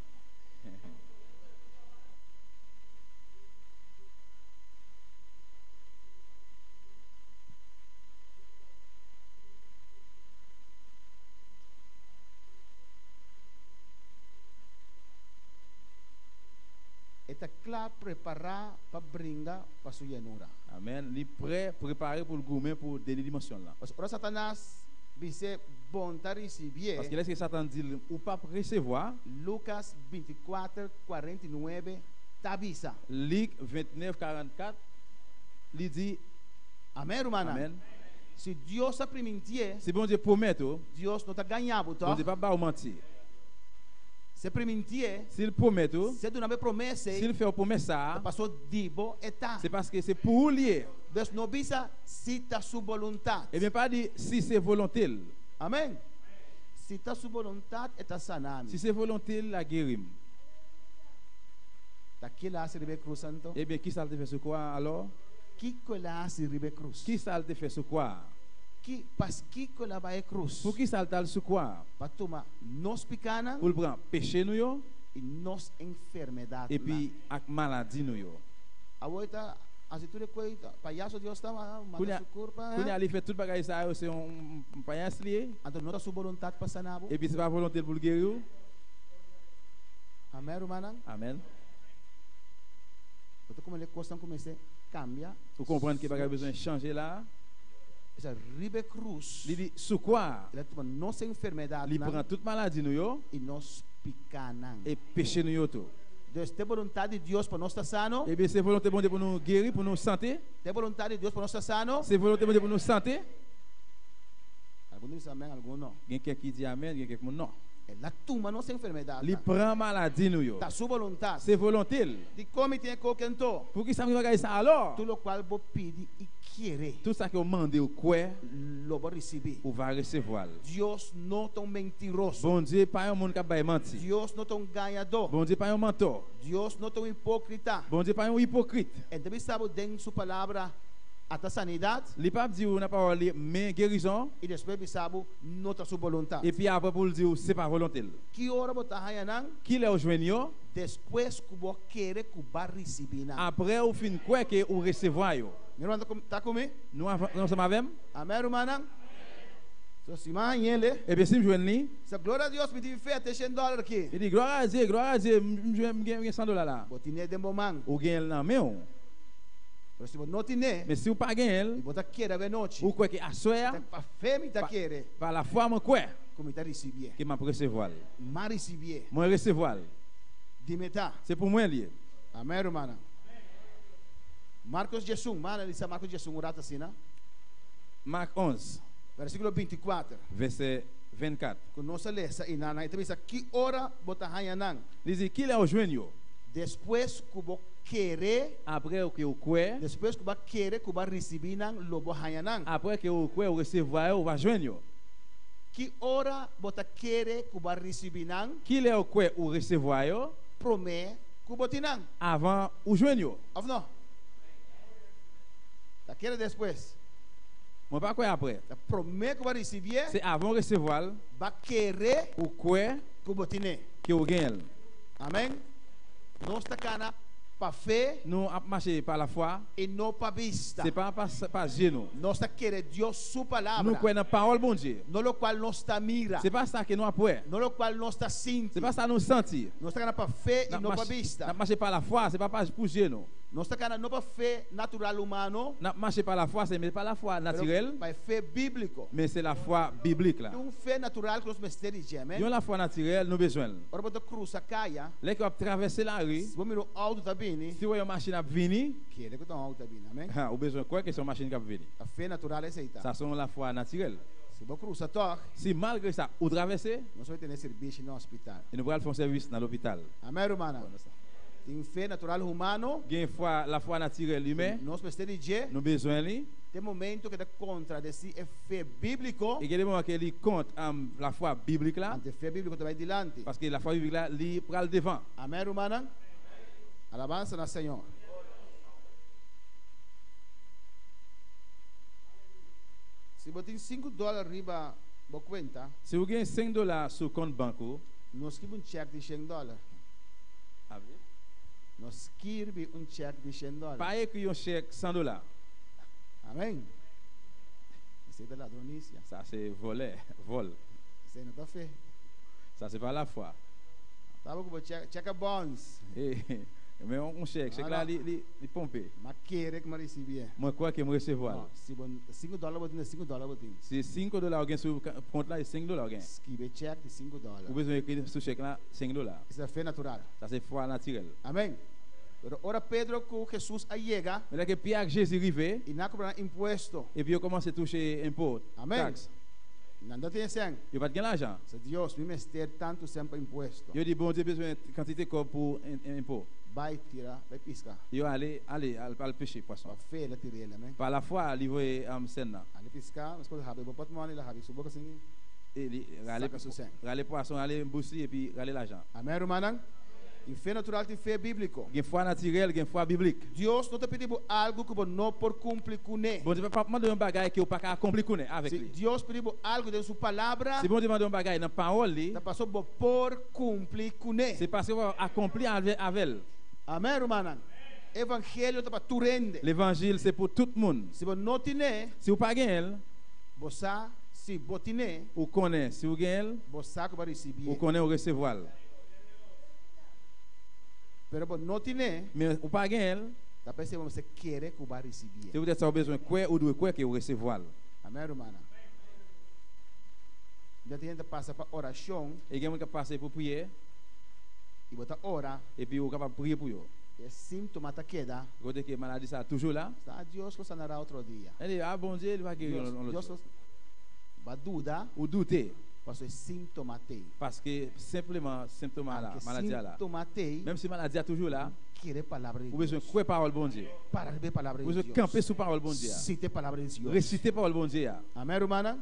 ta kla prepará pa bringa pa su yenura. Amen. Li prè, prepare pou l goumen pou dènye dimansyon l lan. Pasobra ora Satanas bis'é, Bon ta risibié. Paske lèske Satan di l, Ou pap resevwa. Lukas 24, 49 ta bisa. Lik 29, 44, li di. Amèn, rumannan. Amèn. Si Dios a primintié. Si Bondye pwomèt ou. Dios no ta gañá bo, tòg? Bondye pap ba ou manti. Si e primintié. Si l pwomèt ou. Si e duna bo e promesa ei. Si l fè ou pwomès sa a. Ta paso di bo e ta. Se paske se pou ou l ye. Dus no bisa si ta su boluntat. Ebyen pa di si se volonte l. Amèn. Si ta su boluntat e ta sana mi. Si se volonte l la geri m. Ta ki el a hasi riba e krus anto? Ebyen kisa l te fè sou kwa a alò? Kiko el a hasi riba e krus? Kisa el te fè sou kwa a? Ki, paskiko el a bai e krus? Pukisa el tal sou kwa a? Pa tuma nos pikanan. Pou l pran peche nou yo. I nos enfermedatnan. Epi ak maladi nou yo. Awor e ta hasi tur e koe payaso Dios ta mata su kurpa. Kounye a li fè tout bagay sa yo se yon payas li ye. Anto no ta su boluntat pa sana bo? Epi se pa volonte l pou l geri w? Amèn rumannan. Amèn. Bo ta komprende kosnan ku mester kambia. Ou konprann ke bagay bezwen chanje la a? Esa riba e krus. Li di, Sou kwa a. El a tuma nos enfermedatnan. Li pran tout maladi nou yo. I nos pikanan. E peche nou yo tou. Dus, ta e boluntat di Dios pa nos ta sano? Ebyen, se volonte Bondye pou nou geri, pou nou sante? Ta e boluntat di Dios pa nos ta sano? Se volonte Bondye pou nou sante? Algun ta bisa amèn, algun no. Gen kèk ki di amèn, gen kèk moun non. El a tuma nos enfermedatnan. Li pran maladi nou yo. Ta su boluntat. Se volonte l. Dikon mi tin e koke anto? Poukisa mi gen bagay sa alò? Tur lokual bo pidi i kere. Tout sa ke ou mande ou kwè. Lo bo risibí. Ou va resevwa l. Dios no ta un mentiroso. Bondye pa yon moun k ap bay manti. Dios no ta un gañadó. Bondye pa yon mantò. Dios no ta un hipókrita. Bondye pa yon ipokrit. E ta bisa bo den su palabra ata sanidat. Li pap di ou nan pawòl li men gerizon. I despues bisa bo no ta su boluntat. Epi apre pou l di ou se pa volonte l. Ki ora bo ta haña nan? Ki lè ou jwenn yo? Despues ku bo kere ku b'a risibí nan. Apre ou fin kwè ke ou resevwa yo. Mi ruman ta ku mi? Nou ansanm avè m? Amèn rumannan. So si m'a hañ'é le. Epi si m jwenn li. Sa gloria a Dios mi tin fe te shen dòler ki. Li di glwa a Dye, glwa a Dye, m jwenn m gen 100 dola la. Bo tin'é den bo man. Ou genyen l nan men ou. Pero si bo no tin'é. Men si ou pa genyen l. I bo ta kere awe nochi. Ou kwè ke aswè a. Pa fe mi ta kere. Pa lafwa mwen kwè. Ku mi ta risibié. Ke m'ap resevwa l. M'a risibié. Mwen resevwa l. Di mi ta. Se pou mwen li ye. Amèn rumannan. Marcos 11, m'a analisá Marcos 11 un rato asina. Mark 11. Versíkulo 24. Vèsè 24. Ku nos a lesa i nan, e ta bisa, Ki ora bo ta haña nan? Li di, Ki lè ou jwenn yo? Despues ku bo kere. Apre ke ou kwè. Despues ku bo a kere ku bo a risibí nan, lo bo haña nan. Apre ke ou kwè ou resevwa yo, ou va jwenn yo. Ki ora bo ta kere ku bo a risibí nan? Ki lè ou kwè ou resevwa yo? Promé ku bo tin nan. Avan ou jwenn yo. Òf no? Ta kere despues. Mwen pa kwè apre. Ta promé ku bo a risibié. Se avan ou resevwa l. Bo a kere. Ou kwè. Ku bo tin'é. Ke ou genyen l. Amèn. Nos ta kana pa fe. Nou ap mache pa lafwa. I no pa bista. Se pa pa zye nou. Nos ta kere Dios su palabra. Nou kwè nan pawòl Bondye. No lokual nos ta mira. Se pa sa ke nou ap wè. No lokual nos ta sinti. Se pa sa nou santi. Nos ta kana pa fe i no pa bista. N ap mache pa lafwa, se pa pa pou zye nou. Nos ta kana no pa fe natural humano. N ap mache pa lafwa, se men pa lafwa natirèl. Pero pa e fe bíbliko. Men se lafwa biblik la. Tin un fe natural ku nos mester di dje, amen. Yon lafwa natirèl, nou bezwen l. Ora bo ta krusa kaya. Lè ke w ap travèse lari. Si bo mira un outo ta bini. Si w wè yon machin ap vini. Kere ku ta un outo ta bini, amen. Ou bezwen kwè ke se yon machin k ap vini. Ta fe natural esei ta. Sa se yon lafwa natirèl. Si bo krusa tòg. Si malgre sa ou travèse. Nos bai tene sirbishi na hospital. E nou pral fè yon sèvis nan lopital. Amen, rumannan. Tin fe natural humano. Gen fwa, lafwa natirèl imen. Nos mester di dje. Nou bezwen li. Te momento ke ta kontradesí e fe bíbliko. E gen de moman ke li kont lafwa biblik la. Ante fe bíbliko ta bai dilanti. Paske lafwa biblik la li pral devan. Amen, rumannan. Alabansa na Señor. Si bo tin sinku dòler riba bo kuenta. Si bo gen 5 dola sou kont bank ou. No skibi un chèk di shen dòler. No skirbi un chèk di shen dòler. Pa ekri yon chèk 100 dola. Amèn. Esei ta ladronisia. Sa se vòlè, vòl. Esei no ta fe. Sa se pa lafwa. Taba ku bo chèk, chèk a bòns. Men yon chèk, chèk la li ponpe. M'a kere ku m'a risibié. Mwen kwè ke m resevwa l. No, si bo sinku dòler bo tin, ta sinku dòler bo tin. Si 5 dola ou gen sou kont la, e 5 dola ou gen. Skibi e chèk di sinku dòler. Ou bezwen ekri sou chèk la 5 dola. Esei ta fe natural. Sa se fwa natirèl. Amèn. Pero ora Pedro ku Hesus a yega. Men lè ke Pyè ak Jezi rive. I nan a kobra nan impuesto. Epi yo kòmanse touche enpo, Amèn. taks. Nan no tin e sèn. Yo pa t gen lajan. Sa Dios, mi mester tantu sèn pa impuesto. Yo di, Bondye bezwen kantite kòb pou enpo. Bai tira, bai piska. Yo ale, ale, al peche pwason. Pa fe el a tira el, amen. Pa lafwa li voye sèn nan. Ale piska, meskos habri bo pòtmòni, el a habri su boka sin E li rale, saka su sèn. rale pwason, rale bous li epi rale lajan. Amen, rumannan. Tin fe natural, tin fe bíbliko. Gen fwa natirèl, gen fwa biblik. Dios no ta pidi bo algu ku bo no por kumpli kuné. Bondye pa mande w yon bagay ke ou pa ka akonpli kuné, avèk Si li. Dios pidi bo algu den su Palabra. Si Bondye mande w yon bagay nan pawòl li. Ta pasobra bo por kumpli kuné. Se paske ou kapab akonpli avè l. Amèn, rumannan. Evangelio ta pa tur hende. Levanjil se pou tout moun. Si bo no tin'é. Si ou pa genyen l. Bo sa si bo tin'é. Ou konnen si ou genyen l. Bo sa ku bo a risibié. Ou konnen ou resevwa l. Pero bo no tin'é. Men ou pa genyen l. Ta p'esei bo mester kere ku bo a risibié. Se poutèt sa ou bezwen kwè, ou dwe kwè ke ou resevwa l. Amèn, rumannan. Ya tin hende ta pasa pa orashon. E gen moun k'ap pase pou priyè. I bo ta ora. Epi ou kapab priye pou yo. E síntoma ta keda. Kote ke maladi sa a toujou la. Sta a Dios lo sanará otro dia. E di, a Bondye li va geri yon lòt jou. Dios lo Bo a duda. Ou doute. Pasobra e síntoma t'ei. Paske senpleman senptoma a la, maladi a la. Anke síntoma t'ei. Menm si maladi a toujou la. Kere palabra di Ou bezwen Dios. kwè pawòl Bondye. Para riba e palabra Ou di bezwen Dios. kanpe sou pawòl Bondye a. Sita e palabra di Dios. Resite pawòl Bondye a. Amèn, rumannan?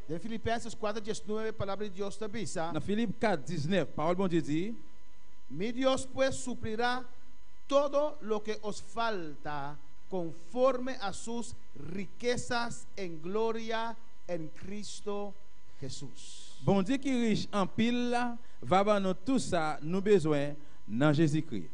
Den Filipenses 4, 19, palabra di Dios ta bisa. Nan Filip 4, 19, pawòl Bondye di. Mi Dios pues suplirá todo loke os falta konforme a sus rikesas en gloria en Cristo Jesús. Bondye ki rich anpil la va ban nou tou sa nou bezwen nan Jezikri.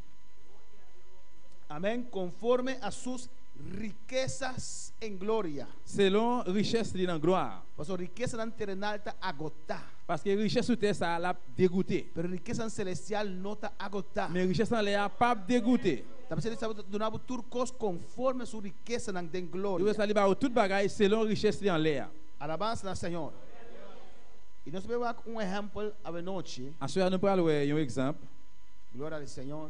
Amèn, konforme a sus rikesas en gloria. Selon richès li nan glwa a. Pasobra rikesanan terenal ta agotá. Paske richès sou tè sa a l ap degoute. Pero rikesanan selestial no ta agotá. Men richès anlè a pap degoute. Ta p'esei Dios ta duna bo tur kos konforme su rikesanan den gloria. Dios ta li ba bo tur bagay selon richès li anlè a. Alabansa na Señor. I nos ta bai wak un ehèmpel awenochi. Aswè a nou pral wè yon egzanp. Gloria al Señor.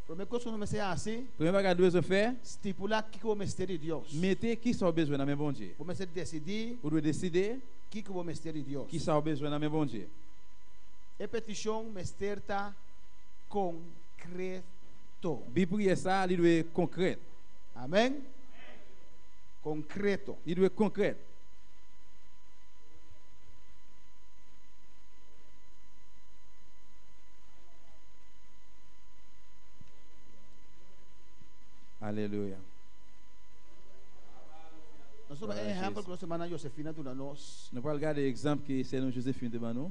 Promé kos ku nos mester hasi. Promé bagay nou bezwen fè. Stipulá kiko bo mester di Dios. Mete kisa ou bezwen nan men Bondye. Bo mester desidí. Ou dwe deside. Kiko bo mester di Dios. Kisa ou bezwen nan men Bondye. E petishon mester ta konkreto. Bi priyè sa a li dwe konkrèt. Amèn. Konkreto. Li dwe konkrèt. Aleluya. Nos ta e ehèmpel ku nos hermana Josefina duna nos. Nou pral gade egzanp ke sè nou Josephine te ban nou.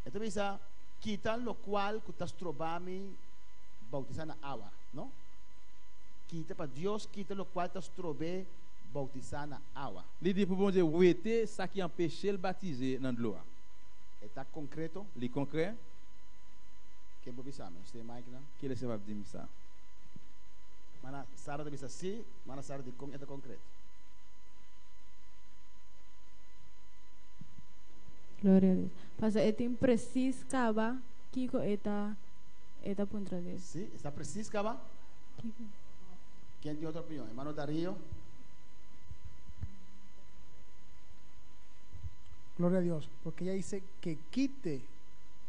E ta bisa, Kita lokual ku ta stroba mi boutisá na awa, no? Kita pa Dios kita lokual ta strob'é boutisá na awa. Li di pou Bondye wete sa ki anpeche l batize nan dlo a. E ta konkreto? Li konkrè? Ken por bisa mi? Usted Mike nan? Kilès ki ap di mi sa? Mana Sara ta bisa si, mana Sara dikon e ta konkreto? Gloria a Dios. Pasobra e tin presis kaba kiko e ta e ta puntra Dios. Si, e sa presis kaba. Kiko? Ken tin otro opinion? Hermano Dario? Gloria a Dios, porque ella dice que quite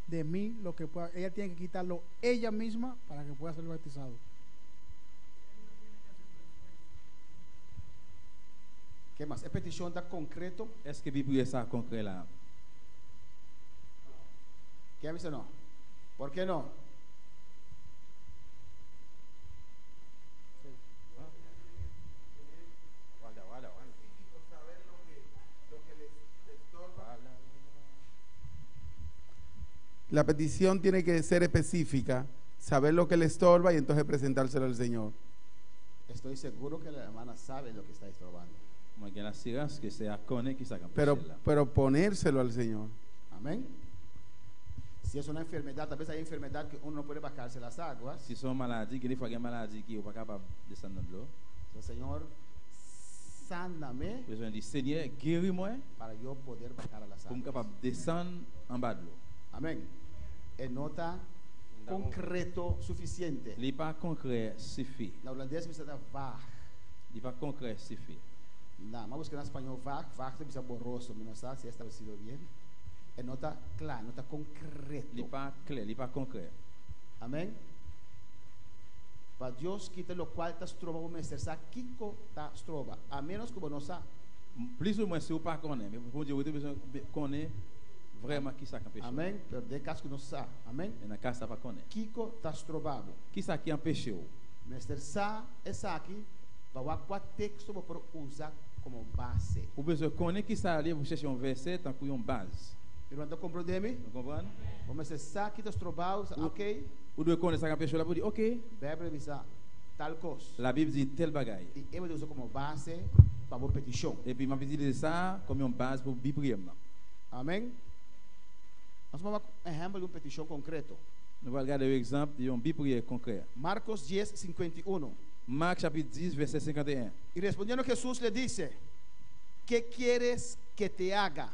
de mí lo que pueda. Ella tiene que quitarlo ella misma para que pueda ser bautizado. Ke mas? E petishon ta konkreto? Eske bi priyè sa konkrè la? Ken a bisa no? Por ke no? La petición tiene que ser específica, saber lo que le estorba y entonces presentárselo al Señor. Estoy seguro que la hermana sabe lo que está estorbando. Mwen gen lasirans ke sè a konnen kisa k Pero, anpeche l la. pero ponérselo al Señor. Amén. Si es una enfermedad, tal vez hay enfermedad que uno no puede bajarse las aguas. Si se yon maladi, gen de fwa gen maladi ki ou pa kapab desann nan dlo. So, Señor, sáname Bezwen di, Senyè, geri mwen para yo poder bajar a las pou m aguas. kapab desann anba dlo. Amén. E no ta concreto suficiente. Li pa konkrè sifi. Na hulandes bisa ta vaag. Li pa konkrè sifi. No, m'a buska na spañó vaag, vaag ta bisa borroso, mi no sa si he establecido bien. E no ta kla, no ta concreto. Li pa klè, li pa konkrè. Amén. Pa Dios kita lokual ta stroba bo mester sa kiko ta stroba, a menos ku bo no sa. Plis ou mwens si ou pa konnen, men pou Bondye ou te bezwen konnen vrèman kisa k anpeche w. Amén. Pero den kas ku no sa. Amén. Men nan kas sa pa konnen. Kiko ta stroba bo? Kisa ki anpeche w? Mester sa esaki pa wak kua teksto bo por usa komo base. Ou bezwen konnen kisa l ye pou chèche yon vèsè tankou yon baz. Mi ruman ta komprondé mi? Nou konprann? Bo mester sa ki ta stroba bo, sa ok. Ou dwe konnen sa k anpeche w la pou di ok. Bijbel bisa tal kos. Labib di tèl bagay. I e bo ta usa komo base pa bo petishon. Epi m ap itilize sa a kòm yon baz pou bi priyè m nan. Amen. Nos por wak un ehèmpel di un petishon konkreto. Nou pral gade yon egzanp di yon bi priyè konkrè. Marcos 10, 51. Mak chapit 10, vèsè 51. Y respondiendo Jesús le dice, Qué quieres que te haga?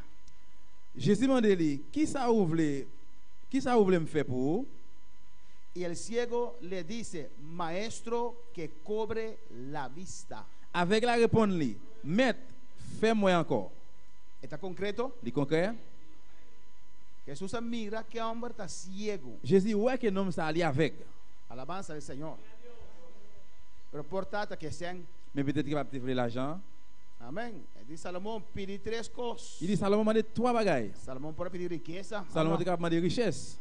Jezi mande li, Kisa ou vle, kisa ou vle m fè pou ou? Y el ciego le dice, Maestro, que cobre la vista. Avèg la reponn li, Mèt, fè m wè ankò. E ta konkreto? Li konkrè? Jesús a mira ke hòmber ta siegu. Jezi wè ke nonm sa a li avèg. Alabansa al Señor. Pero por ta ta ke sèn. Men petèt ki pa te vle lajan. Amèn. E di Salomon, Pidi tres kos. Li di Salomon mande twa bagay. Salomon por a pidi rikesa. Salomon te kapab mande richès.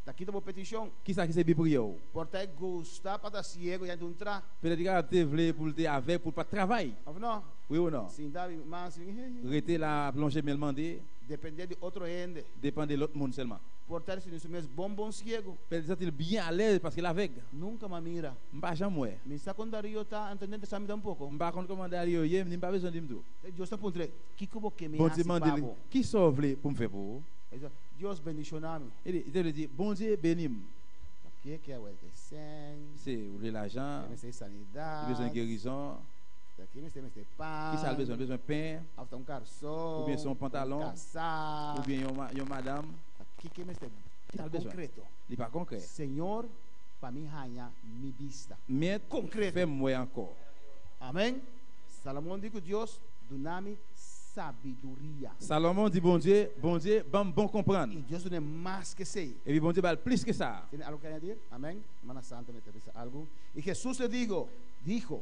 Ta kita bo petishon. Kisa ki se bi priyè ou? Por ta e gusta pa ta siegu ya di un tra. Petèt li kapab te vle pou l te avèg pou l pa t travay. Òf no? Wi ou non? Sinta bi mas. Rete la ap lonje men l mande. Dependé di otro hende. Depan de lòt moun sèlman. Por ta sinti su mes bon bon siegu. Petèt li santi l byen alèz paske l avèg. Nunka m'a mira. M pa janm wè. Mi sa kon Darío ta, anto no ta sa mi tampoko. M pa konn kòman Darío ye, ni m pa bezwen di m tou. Dios ta puntr'é, Kiko bo ke mi Bondye hasi mande pa l, bo? Kisa w vle pou m fè pou ou? E di, Dios bendishoná mi. E li te vle di, Bondye beni m. Ke ke awor ke sèn. Se ou vle lajan. E mester Li bezwen sanidat. gerizon. Ta ke mester mester pan. Kisa l bezwen? Li bezwen pen. Of ta un karson. Oubyen se yon pantalon. Un kasá. Oubyen yon madam. Ta kiko e mester. Kisa l bezwen? Konkreto. Li pa konkrè. Señor, pa mi haña mi bista. Mèt, Konkreto. fè m wè ankò. Amèn. Salomon di ku Dios, Duna mi sabiduria. Salomon di Bondye, Bondye, ban m bon konprann. I Dios dun'é mas ke esei. Epi Bondye ba l plis ke sa. Tiene algo ke añadir? Amèn. Hermana Santa mi ta bisa algu. I Jesús le digo, dijo,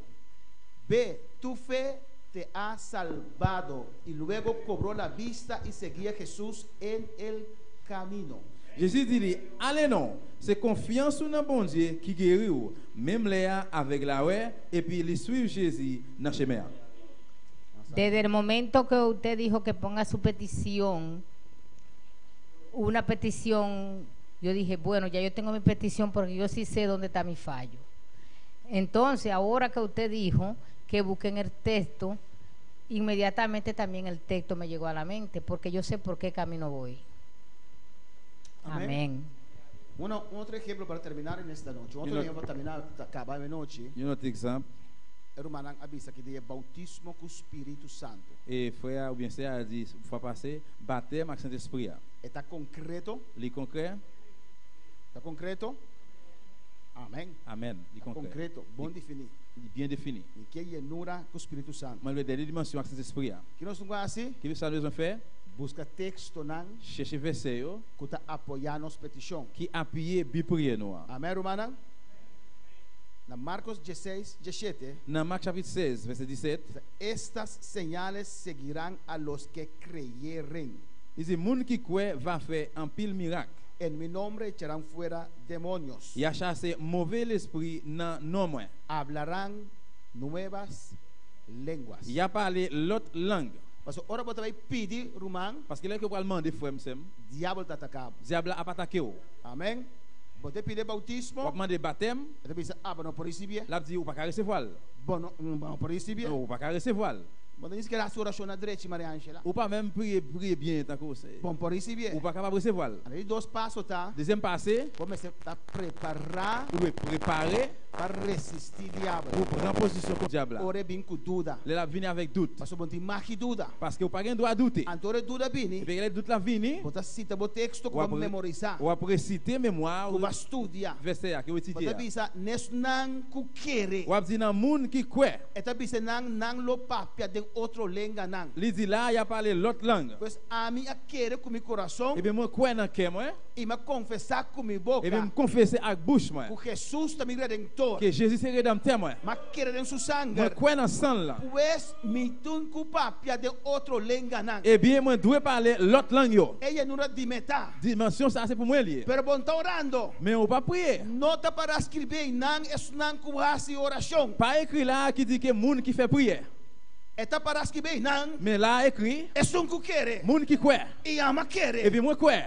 Ve, tu fe te ha salbado. I luego cobró la vista i seguía Jesús en el camino. Jezi di li, Ale non, se konfyans ou nan Bondye ki geri w. Menm lè a, avèg la wè, epi li suiv Jezi nan chemen an. Desde el momento que usted dijo que ponga su petición, una petición, yo dije, bueno, ya yo tengo mi petición porque yo sí sé dónde está mi fallo. Entonces, ahora que usted dijo que busquen el texto, inmediatamente también el texto me llegó a la mente, porque yo sé por qué camino voy. Amén. Amén. Uno, un otro ejemplo para terminar en esta noche. Un otro Yon lòt- ejemplo para terminar, ta kaba e nochi. Yon lòt egzanp. E rumannan a bisa ki di e boutismo ku Spiritu Santu. E frè a oubyen sè a di fwa pase, batèm ak Sentespri a. E ta konkreto? Li konkrè? Ta konkreto? Amèn. Amèn. Li Ta konkrè. konkreto, bon Li definí. Li byen defini. Mi ke yenura ku Spiritu Santu. Mwen vle dènye dimansyon ak Sentespri a. Ki nos tin ku hasi? Ki sa nou bezwen fè? Buska tekstonan. Chèche vèsè yo. Ku ta apoyá nos petishon. Ki apiye bi priyè nou an. Amèn, rumannan? Na Marcos dieseis, dieshete. Nan Mak chapit 16, vèsè 17. Ta Estas señales seguirán a los que creyeren. Li di, Moun ki kwè va fè anpil mirak. En mi nombre echarán fuera demonios. Y a chase move lespri nan non mwen. Hablarán nuevas lenguas. Y a pale lòt lang. Pasobra ora bo ta bai pidi, ruman. Paske lè ke ou pral mande, frè m, sè m. Diabel ta ataka bo. Diab la ap atake ou. Amen. Bo te pidi bautismo. W ap mande batèm. E ta bisa, Ah, bo no por risibié. L ap di, Ou pa ka resevwa l. Bo no, bo no por risibié. Ou pa ka resevwa l. Bo no ni sikiera hasi orashon na drechi, Maria Angela. Ou pa menm priye priye byen tankou se. Bon por risibié. Ou pa kapab resevwa l. Anto di dos paso ta. Dezyèm pa se. Bo mester ta prepará. Ou dwe prepare. Pa resistí diabel. Pou pran pozisyon kont dyab la. Ora e bin ku duda. Lè l ap vini avèk dout. Pasobra bo no tin magi duda. Paske ou pa gen dwa doute. Anto ora e duda bini. Epi lè dout la vini. Bo ta sita bo teksto ku bo a memorisá. W ap resite memwa ou. Ku bo a studia. Vèsè a ke ou etidye a. Bo ta bisa n'esnan ku kere. W ap di nan moun ki kwè. E ta bisa nan, nan lo papia den otro lenganan. Li di la, y a pale lòt lang. Pues ami a kere ku mi kurason. Epi mwen kwè nan kè mwen. I mi a konfesá ku mi boka. Epi m konfese ak bouch mwen. Ku Hesus ta mi Redentor. Ke Jezi se Redanmtè mwen. Mi a kere den su sanger. Mwen kwè nan san l lan. Pues mi tin ku papia den otro lenganan. Ebyen mwen dwe pale lòt lang yo. E yenura di mi ta. Dimansyon sa a se pou mwen li ye. Pero bo no ta orando. Men ou pa priye. No ta para skribí einan esnan ku hasi orashon. Pa ekri la a ki di ke moun ki fè priyè. E ta para skribí einan. Men la a ekri. Esun ku kere. Moun ki kwè. I ama kere. Epi mwen kwè.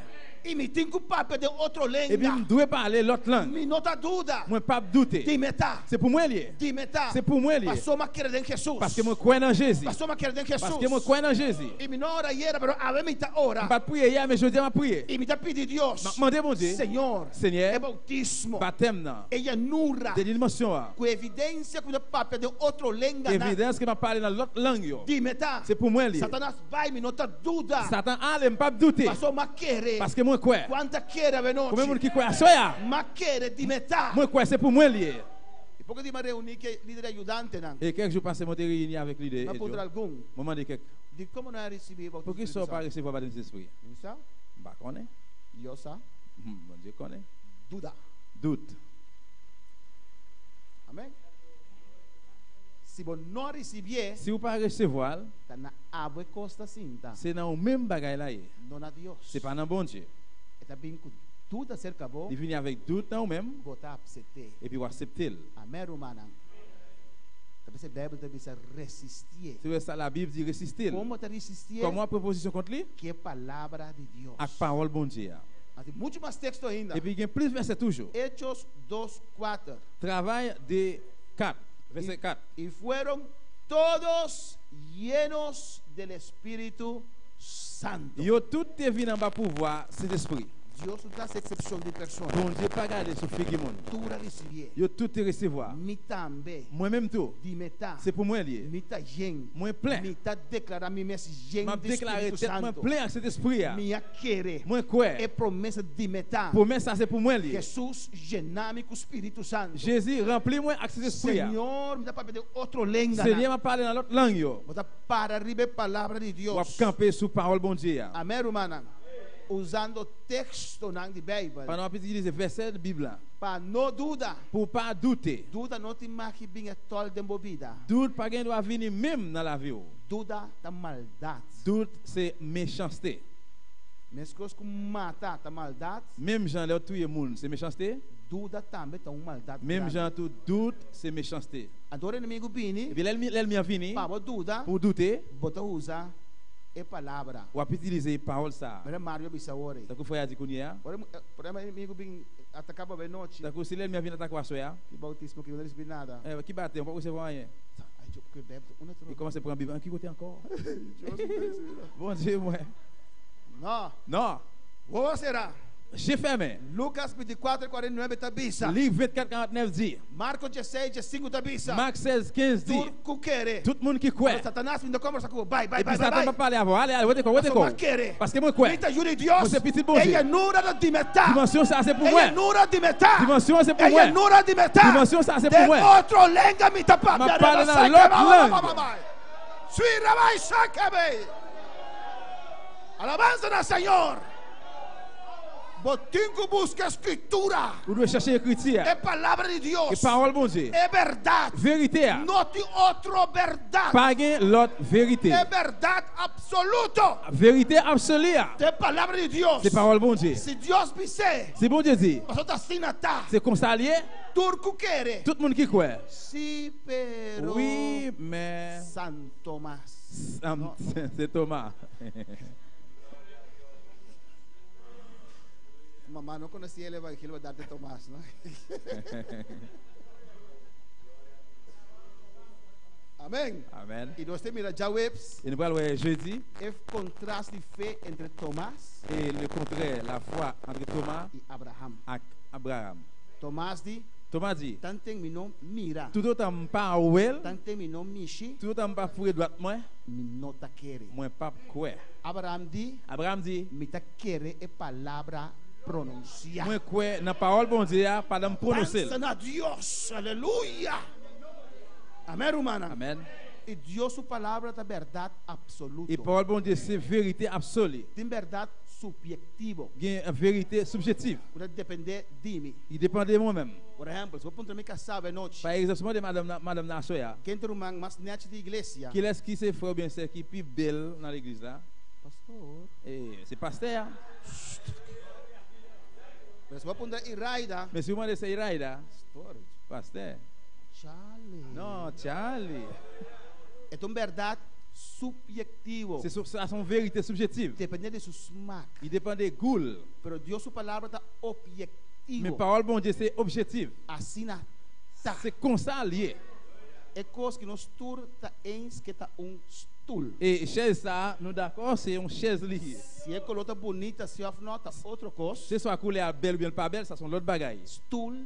I mi tin ku papia den otro lenga. Epi m dwe pale lòt lang. Mi no ta duda. Mwen pap doute. Di mi ta. Se pou mwen li ye. Di mi ta. Se pou mwen li ye. Paso m'a kere den Hesus. Paske mwen kwè nan Jezi. Paso m'a kere den Hesus. Paske mwen kwè nan Jezi. I mi no a ora ayera pero awe mi ta ora. M pat priye yè men jodi a map priye. I mi ta pidi Dios. Map mande Bondye. Señor. Senyè. E bautismo. Batèm nan. E llanura. De dimansyon a. Ku evidensia ku mi ta papia den otro lenganan. Evidens ke map pale nan lòt lang yo. Di mi ta. Se pou mwen li ye. Satanas bai mi no ta duda. Satan ale m pap doute. Paso m'a kere. Paske mwen kwè. Kuan ta kere avenochi? Konbyen moun ki kwè aswè a? M'a kere di mi ta. Mwen kwè se pou mwen li ye. I poko di m'a reuní ku e lider ayudantenan. E kèk jou pase mwen te reyini avèk lidè M'a yo. puntra algun. Mwen mande kèk. Di komo no a risibí e bautismo Poukisa ou pa resevwa batèm Sentespri a? Mi sa. M pa konnen. Yo sa. Bondye konnen. Duda. Dout. Amèn. Si bo no a risibié. Si ou pa resevwa l. Ta na abo e kos ta sinta. Se nan ou menm bagay la ye. No na Dios. Se pa nan Bondye. E ta bin ku duda serka bo. Li vini avèk dout nan ou menm. Bo ta apsept'é. Epi ou asepte l. Amèn, rumannan. Ta p'esei Beibel ta bisa resistié. Se wè sa Labib di resiste l. Kon bo ta resistié? Kòman w ap pran pozisyon kont li? Ku e Palabra di Dios. Ak pawòl Bondye a. Mas tin muchu mas teksto ainda. Epi gen plis vèsè toujou. Hechos 2, 4. Travay 2, 4. Vèsè 4. Y fueron todos llenos del Espíritu Santo. Yo tout te vin anba pouvwa Sentespri. Dios no ta hasi eksepshon di persona. Bondye pa gade sou figi moun. Tur a risibié. Yo tout te resevwa. Mi tambe. Mwen menm tou. Di mi ta. Se pou mwen li ye. Mi ta yen. Mwen plen. Mi ta deklará mi mes yen M ap di deklare Spiritu tèt mwen Santo. plen ak Sentespri a. Mi a kere. Mwen kwè. E promesa di mi ta. Pwomès sa se pou mwen li ye. Hesus yena mi ku Spiritu Santo. Jezi ranpli mwen ak Sentespri a. Señor, mi ta papia den otro lenganan. Senyè, m ap pale nan lòt lang yo. Bo ta para riba e palabra di Dios. W ap kanpe sou pawòl Bondye a. Amèn, rumannan. Usando tekstonan di Beibel. Pandan w ap itilize vèsè Bib la. Pa no duda. Pou w pa doute. Duda no tin magi bin e tòl den bo bida. Dout pa gen dwa vini menm nan lavi w. Duda ta maldat. Dout se mechanste. Meskos ku mata ta maldat. Menm jan lè w touye moun se mechanste. Duda tambe ta un maldat Menm grandi. jan tou dout se mechanste. Anto ora enemigu bini. Epi lè lènmi an vini. Pa bo duda. Pou w doute. Bo ta usa e palabra. W ap itilize pawòl sa a. Manera Mario a bisa awor ei. Tankou frè a di kounye a. Ora por ehempel enemigu bin ataka bo abenochi. Tankou si lènmi an vin atake w aswè a. Ki bautismo ki bo no risibi nada. Ki batèm, ou pap resevwa anyen. Ay yo ku bèb una Li kòmanse pran bib an ki kote ankò? Bondye mwen. No. No. Wowo sera. Je fèmen. Lucas 24, 49 ta bisa. Lik 24, 49 di. Marko 16, 15 ta bisa. Mak 16, 15 di. Tur ku kere. Tout moun ki kwè. Ora Satanas mi no kombersa ku bo. Bai, bai, Epi bai, bai, Satan bai. pa pale avè w. Ale, ale, wete kò w, wete Pasobra kò w. m'a kere. Paske mwen kwè. Mi ta yu di Dios. Mwen se pitit Bondye. E llanura ta di mi ta. Dimansyon sa a se pou E mwen. llanura di mi ta. Dimansyon an se pou E mwen. llanura di mi ta. Dimansyon sa a se pou Den mwen. otro lenga mi ta papia. M'a pale nan lòt lang. Sui rabai sakebe. Alabanza na Señor. Bo tin ku buska Skritura. Ou dwe chèche Ekriti a. E Palabra di Dios. E Pawòl Bondye. E bèrdat. Verite a. No tin otro bèrdat. Pa gen lòt verite. E bèrdat apsoluto. Verite absoli a. Ta e Palabra di Dios. Se Pawòl Bondye. Si Dios bis'é. Si Bondye di. Pasobra ta asina ta. Se konsa l ye. Tur ku kere. Tout moun ki kwè. Si, pero. Wi, men. San Tomas. Se Toma. Mamá no conocía el evangelio verdad de Tomás, ¿no? Amèn. Amen. I nos ta mira djaweps. E nou pral wè jedi. E kontras di fe entre Tomas. E le kontrè la fwa antre Toma. I Abraham. Ak Abraham. Tomas di. Tomas di. Tanten mi no mira. Toutotan m pa wè l. Tanten mi no mishi. Toutotan m pa foure dwat mwen. Mi no ta kere. Mwen pap kwè. Abraham di. Abraham di. Mi ta kere e palabra pronunsiá. Mwen kwè nan pawòl Bondye a pandan m pwononse l. Alabansa na Dios! Aleluya! Amèn, rumannan. Amèn. I Dios su palabra ta bèrdat apsoluto. I pawòl Bondye se verite apsoli. Tin bèrdat supyektivo. Gen verite subjetif. Ku ta dependé di mi. I dependé mwen menm. Por ehèmpel, si bo puntra mi kasá avenochi. Pa egzèmpel, si bo mande madanm nan, madanm nan aswè a. Ken ta ruman mas nèchi di iglesia? Kilès ki se frè oubyen sè ki pi bèl nan legliz la? Pastor. E, se pastè a. Pero si bo puntra Iraida. Men si bo mande sè Iraida. Pastor. Pastè. Charlie. No, Charlie. E ta un bèrdat subyektivo. Se sa un verite subjetiv. Depende di su smak. I depende gou l. Pero Dios su palabra ta obyektivo. Men pawòl Bondye se objetiv. Asina ta. Se konsa l ye. E kos ki nos tur ta eens ke ta un stul. E chèz sa a, nou dakò se yon chèz li ye. Si e koló ta bunita si òf nò ta otro kos. Se swa koulè a bèl oubyen l pa bèl, sa son lòt bagay. Stul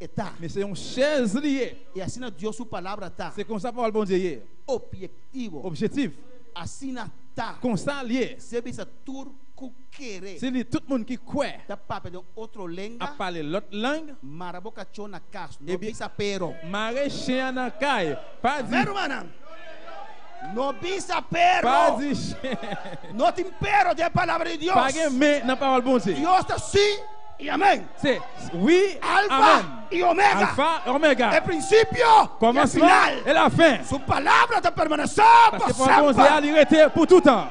e ta. Men se yon chèz li ye. I asina Dios su palabra ta. Se konsa pawòl Bondye ye. Obyektivo. Objetif. Asina ta. Konsa l ye. Se bisa tur ku kere. Se di tout moun ki kwè. Ta papia den otro lenga. Ap pale lòt lang. Mara bo kachó na kas. No bisa pero. Mare chen an nan kay. Pa di. Amén rumannan. No bisa pero. Pa di chen. No tin pero den e palabra di Dios. Pa gen men nan pawòl Bondye. Dios ta sí i amén. Se wi, Alfa amen. i Omega. Alfa, Omega. E prinsipio i e Kòmansman final. e lafen. Su palabra ta permanesé pa Paske pawòl Bondye a semper. li rete pou toutan.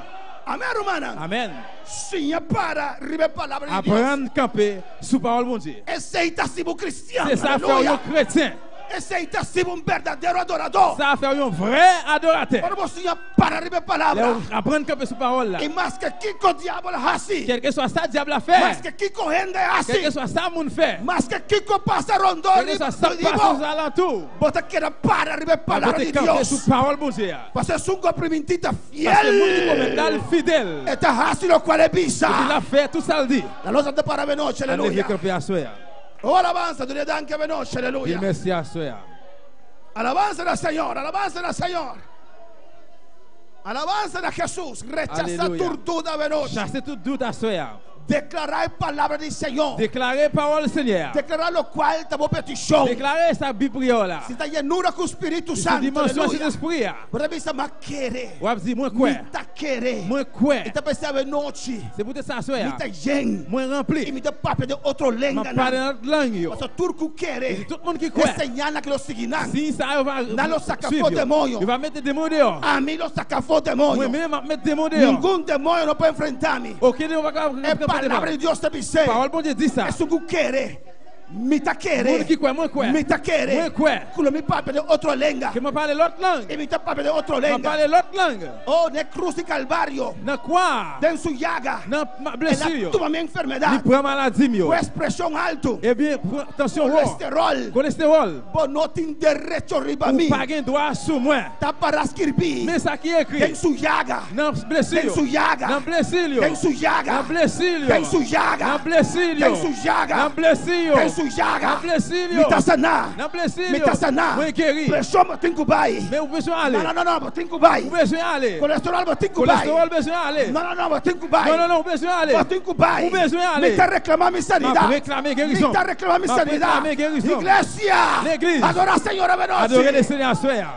Amén, rumannan. Amen. Siña para riba e palabra di Dios. Aprann kanpe sou pawòl Bondye. Esei ta hasi bo kristian. Se sa fè w Aleluya. yon kretyen. Esei ta hasi bo un berdadero adoradó. Sa fè w yon vrè adoratè. Ora bo siña para riba e Lè palabra. w aprann kanpe sou pawòl la. I maske kiko diabel hasi. Kèlkeswa sa dyab la fè. Maske kiko hende hasi. Kèlkeswa sa moun fè. Maske kiko pasa rondó Kèlkeswa sa k riba pase bo. ozalantou. Bo ta keda para riba e Bo palabra te di kanpe Dios. sou pawòl Bondye a. Pasobra esun ku a primintí ta fiel. Paske moun ki pwomèt la, li fidèl. E ta hasi lokual e bisa. Epi l ap fè tout sa l di. Na nos a ta para avenochi, Ann leve aleluya. kanpe aswè a. Oh, alabansa, duna e danki avenochi, Di l aleluya. mèsi aswè a. Alabansa na Señor, alabansa na Señor. Alabansa na Jesús. Rechasá Aleluya. tur duda avenochi. Chase tout dout aswè a. Deklará e palabra di Señor. Deklare pawòl Senyè a. Deklará lokual ta bo petishon. Deklare sa bi priyè w la. Si ta yenura ku Spiritu Si se Santu, dimansyon aleluya. Sentespri a. Bo ta bisa, M'a kere. W ap di, Mwen kwè. Mi ta kere. Mwen kwè. I ta pensa avenochi. Se poutèt sa aswè Mi a. ta yen. Mwen ranpli. I mi ta papia den otro M ap lenganan. pale nan lòt lang yo. Pasobra tur ku kere. E di tout moun ki kwè. E señalnan ki lo sigui nan. Siy sa yo va Nan lo saka swiv afó yo. demonio. Yo va mete demon deyò. Ami lo saka afó demonio. Mwen menm m ap mete demon deyò. Ningun demonio no por enfrentá mi. Okenn demon pa ka E kanpe palabra devan. di Dios ta bis'é. Pawòl Bondye di sa. Esun ku kere, mi ta kere. Moun ki kwè, mwen kwè. Mi ta kere. Mwen kwè. Ku lo mi papia den otro lenga. Ke mwen pale lòt lang. I mi ta papia den otro Mwen lenga. pale lòt lang. Oh, den krus di Kalvario. Nan kwa a. Den su yaga. Nan El a blesu yo. tuma mi enfermedad. Li pran maladi m yo. Pues preshon altu. Ebyen, tansyon wo. Kolesteròl. Kolesteròl. Bo no tin derecho riba mi. Ou pa gen dwa sou mwen. Ta para skirbi. Men sa ki ekri. Den su yaga. Nan blesu yo. Den su yaga. Nan blesu l yo. Den su yaga. Nan blesu l yo. Den su yaga. Nan blesu l yo. Den su yaga. Nan blesu yo. Den su yaga. Nan blesu l yo. Mi ta saná. Nan blesu l yo. Mi ta saná. Mwen geri. Preshon bo tin ku bai. Men ou bezwen ale. No, no, no, bo tin ku bai. Ou bezwen ale. Kolesteròl bo tin ku bai. Kolesteròl bezwen ale. No, no, no, bo tin ku bai. No, no, no, ou bezwen ale. Bo tin ku bai. Ou bezwen ale. Mi ta reklamá mi sanidat. M ap reklame gerizon. Mi ta reklamá mi M ap sanidat. reklame gerizon. Iglesia. Legliz. Adorá Señor avenochi. Adore le Senyè aswè a.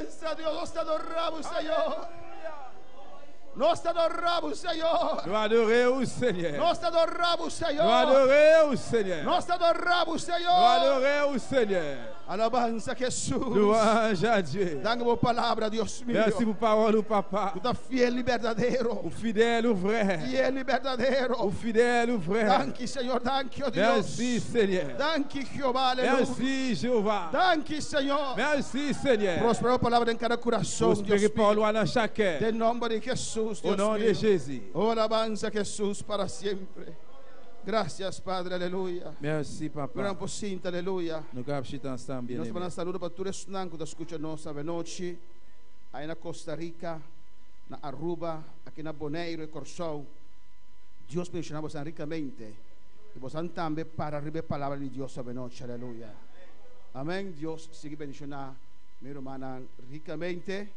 Alabanza, Dios, nos ta adorá Bo, Señor. Nos ta adorá Bo, Señor. Nou adore ou, Senyè. Nos ta adorá Bo, Señor. Nou adore ou, Senyè. Nos ta adorá Bo, Señor. Nou adore ou, Senyè. Alabanza, Jesús. Louange a Dieu. Danki pa palabra, Dios mio. Mèsi pa pawòl, papa. Bo ta fiel i berdadero. Ou fidèl, ou vrè. Fiel i berdadero. Ou fidèl, ou vrè. Danki, Señor. Danki, oh Dios. Mèsi, Senyè. Danki, Jehová. Aleluya. Mèsi, Jewova. Danki, Señor. Mèsi, Senyè. Prosperá palabra den kada kurason, Dios Pwospere mío. pawòl nan chak kè. Den nòmber di Jesús, O Dios non de mío. Jezi. Oh, alabanza Jesús para siempre. Gracias, Padre, aleluya. Mèsi, papa. Gran por sinta, aleluya. Nou ka chita ansanm, Nos byenneme. ta manda saludo pa tur esnan ku ta skucha nos anochi, ei na Costa Rica, na Aruba, aki na Boneiru i Kòrsou. Dios bendishoná boso rikamente i boso tambe para riba e palabra di Dios anochi, aleluya. Amèn. Dios sigui bendishoná mi rumannan rikamente.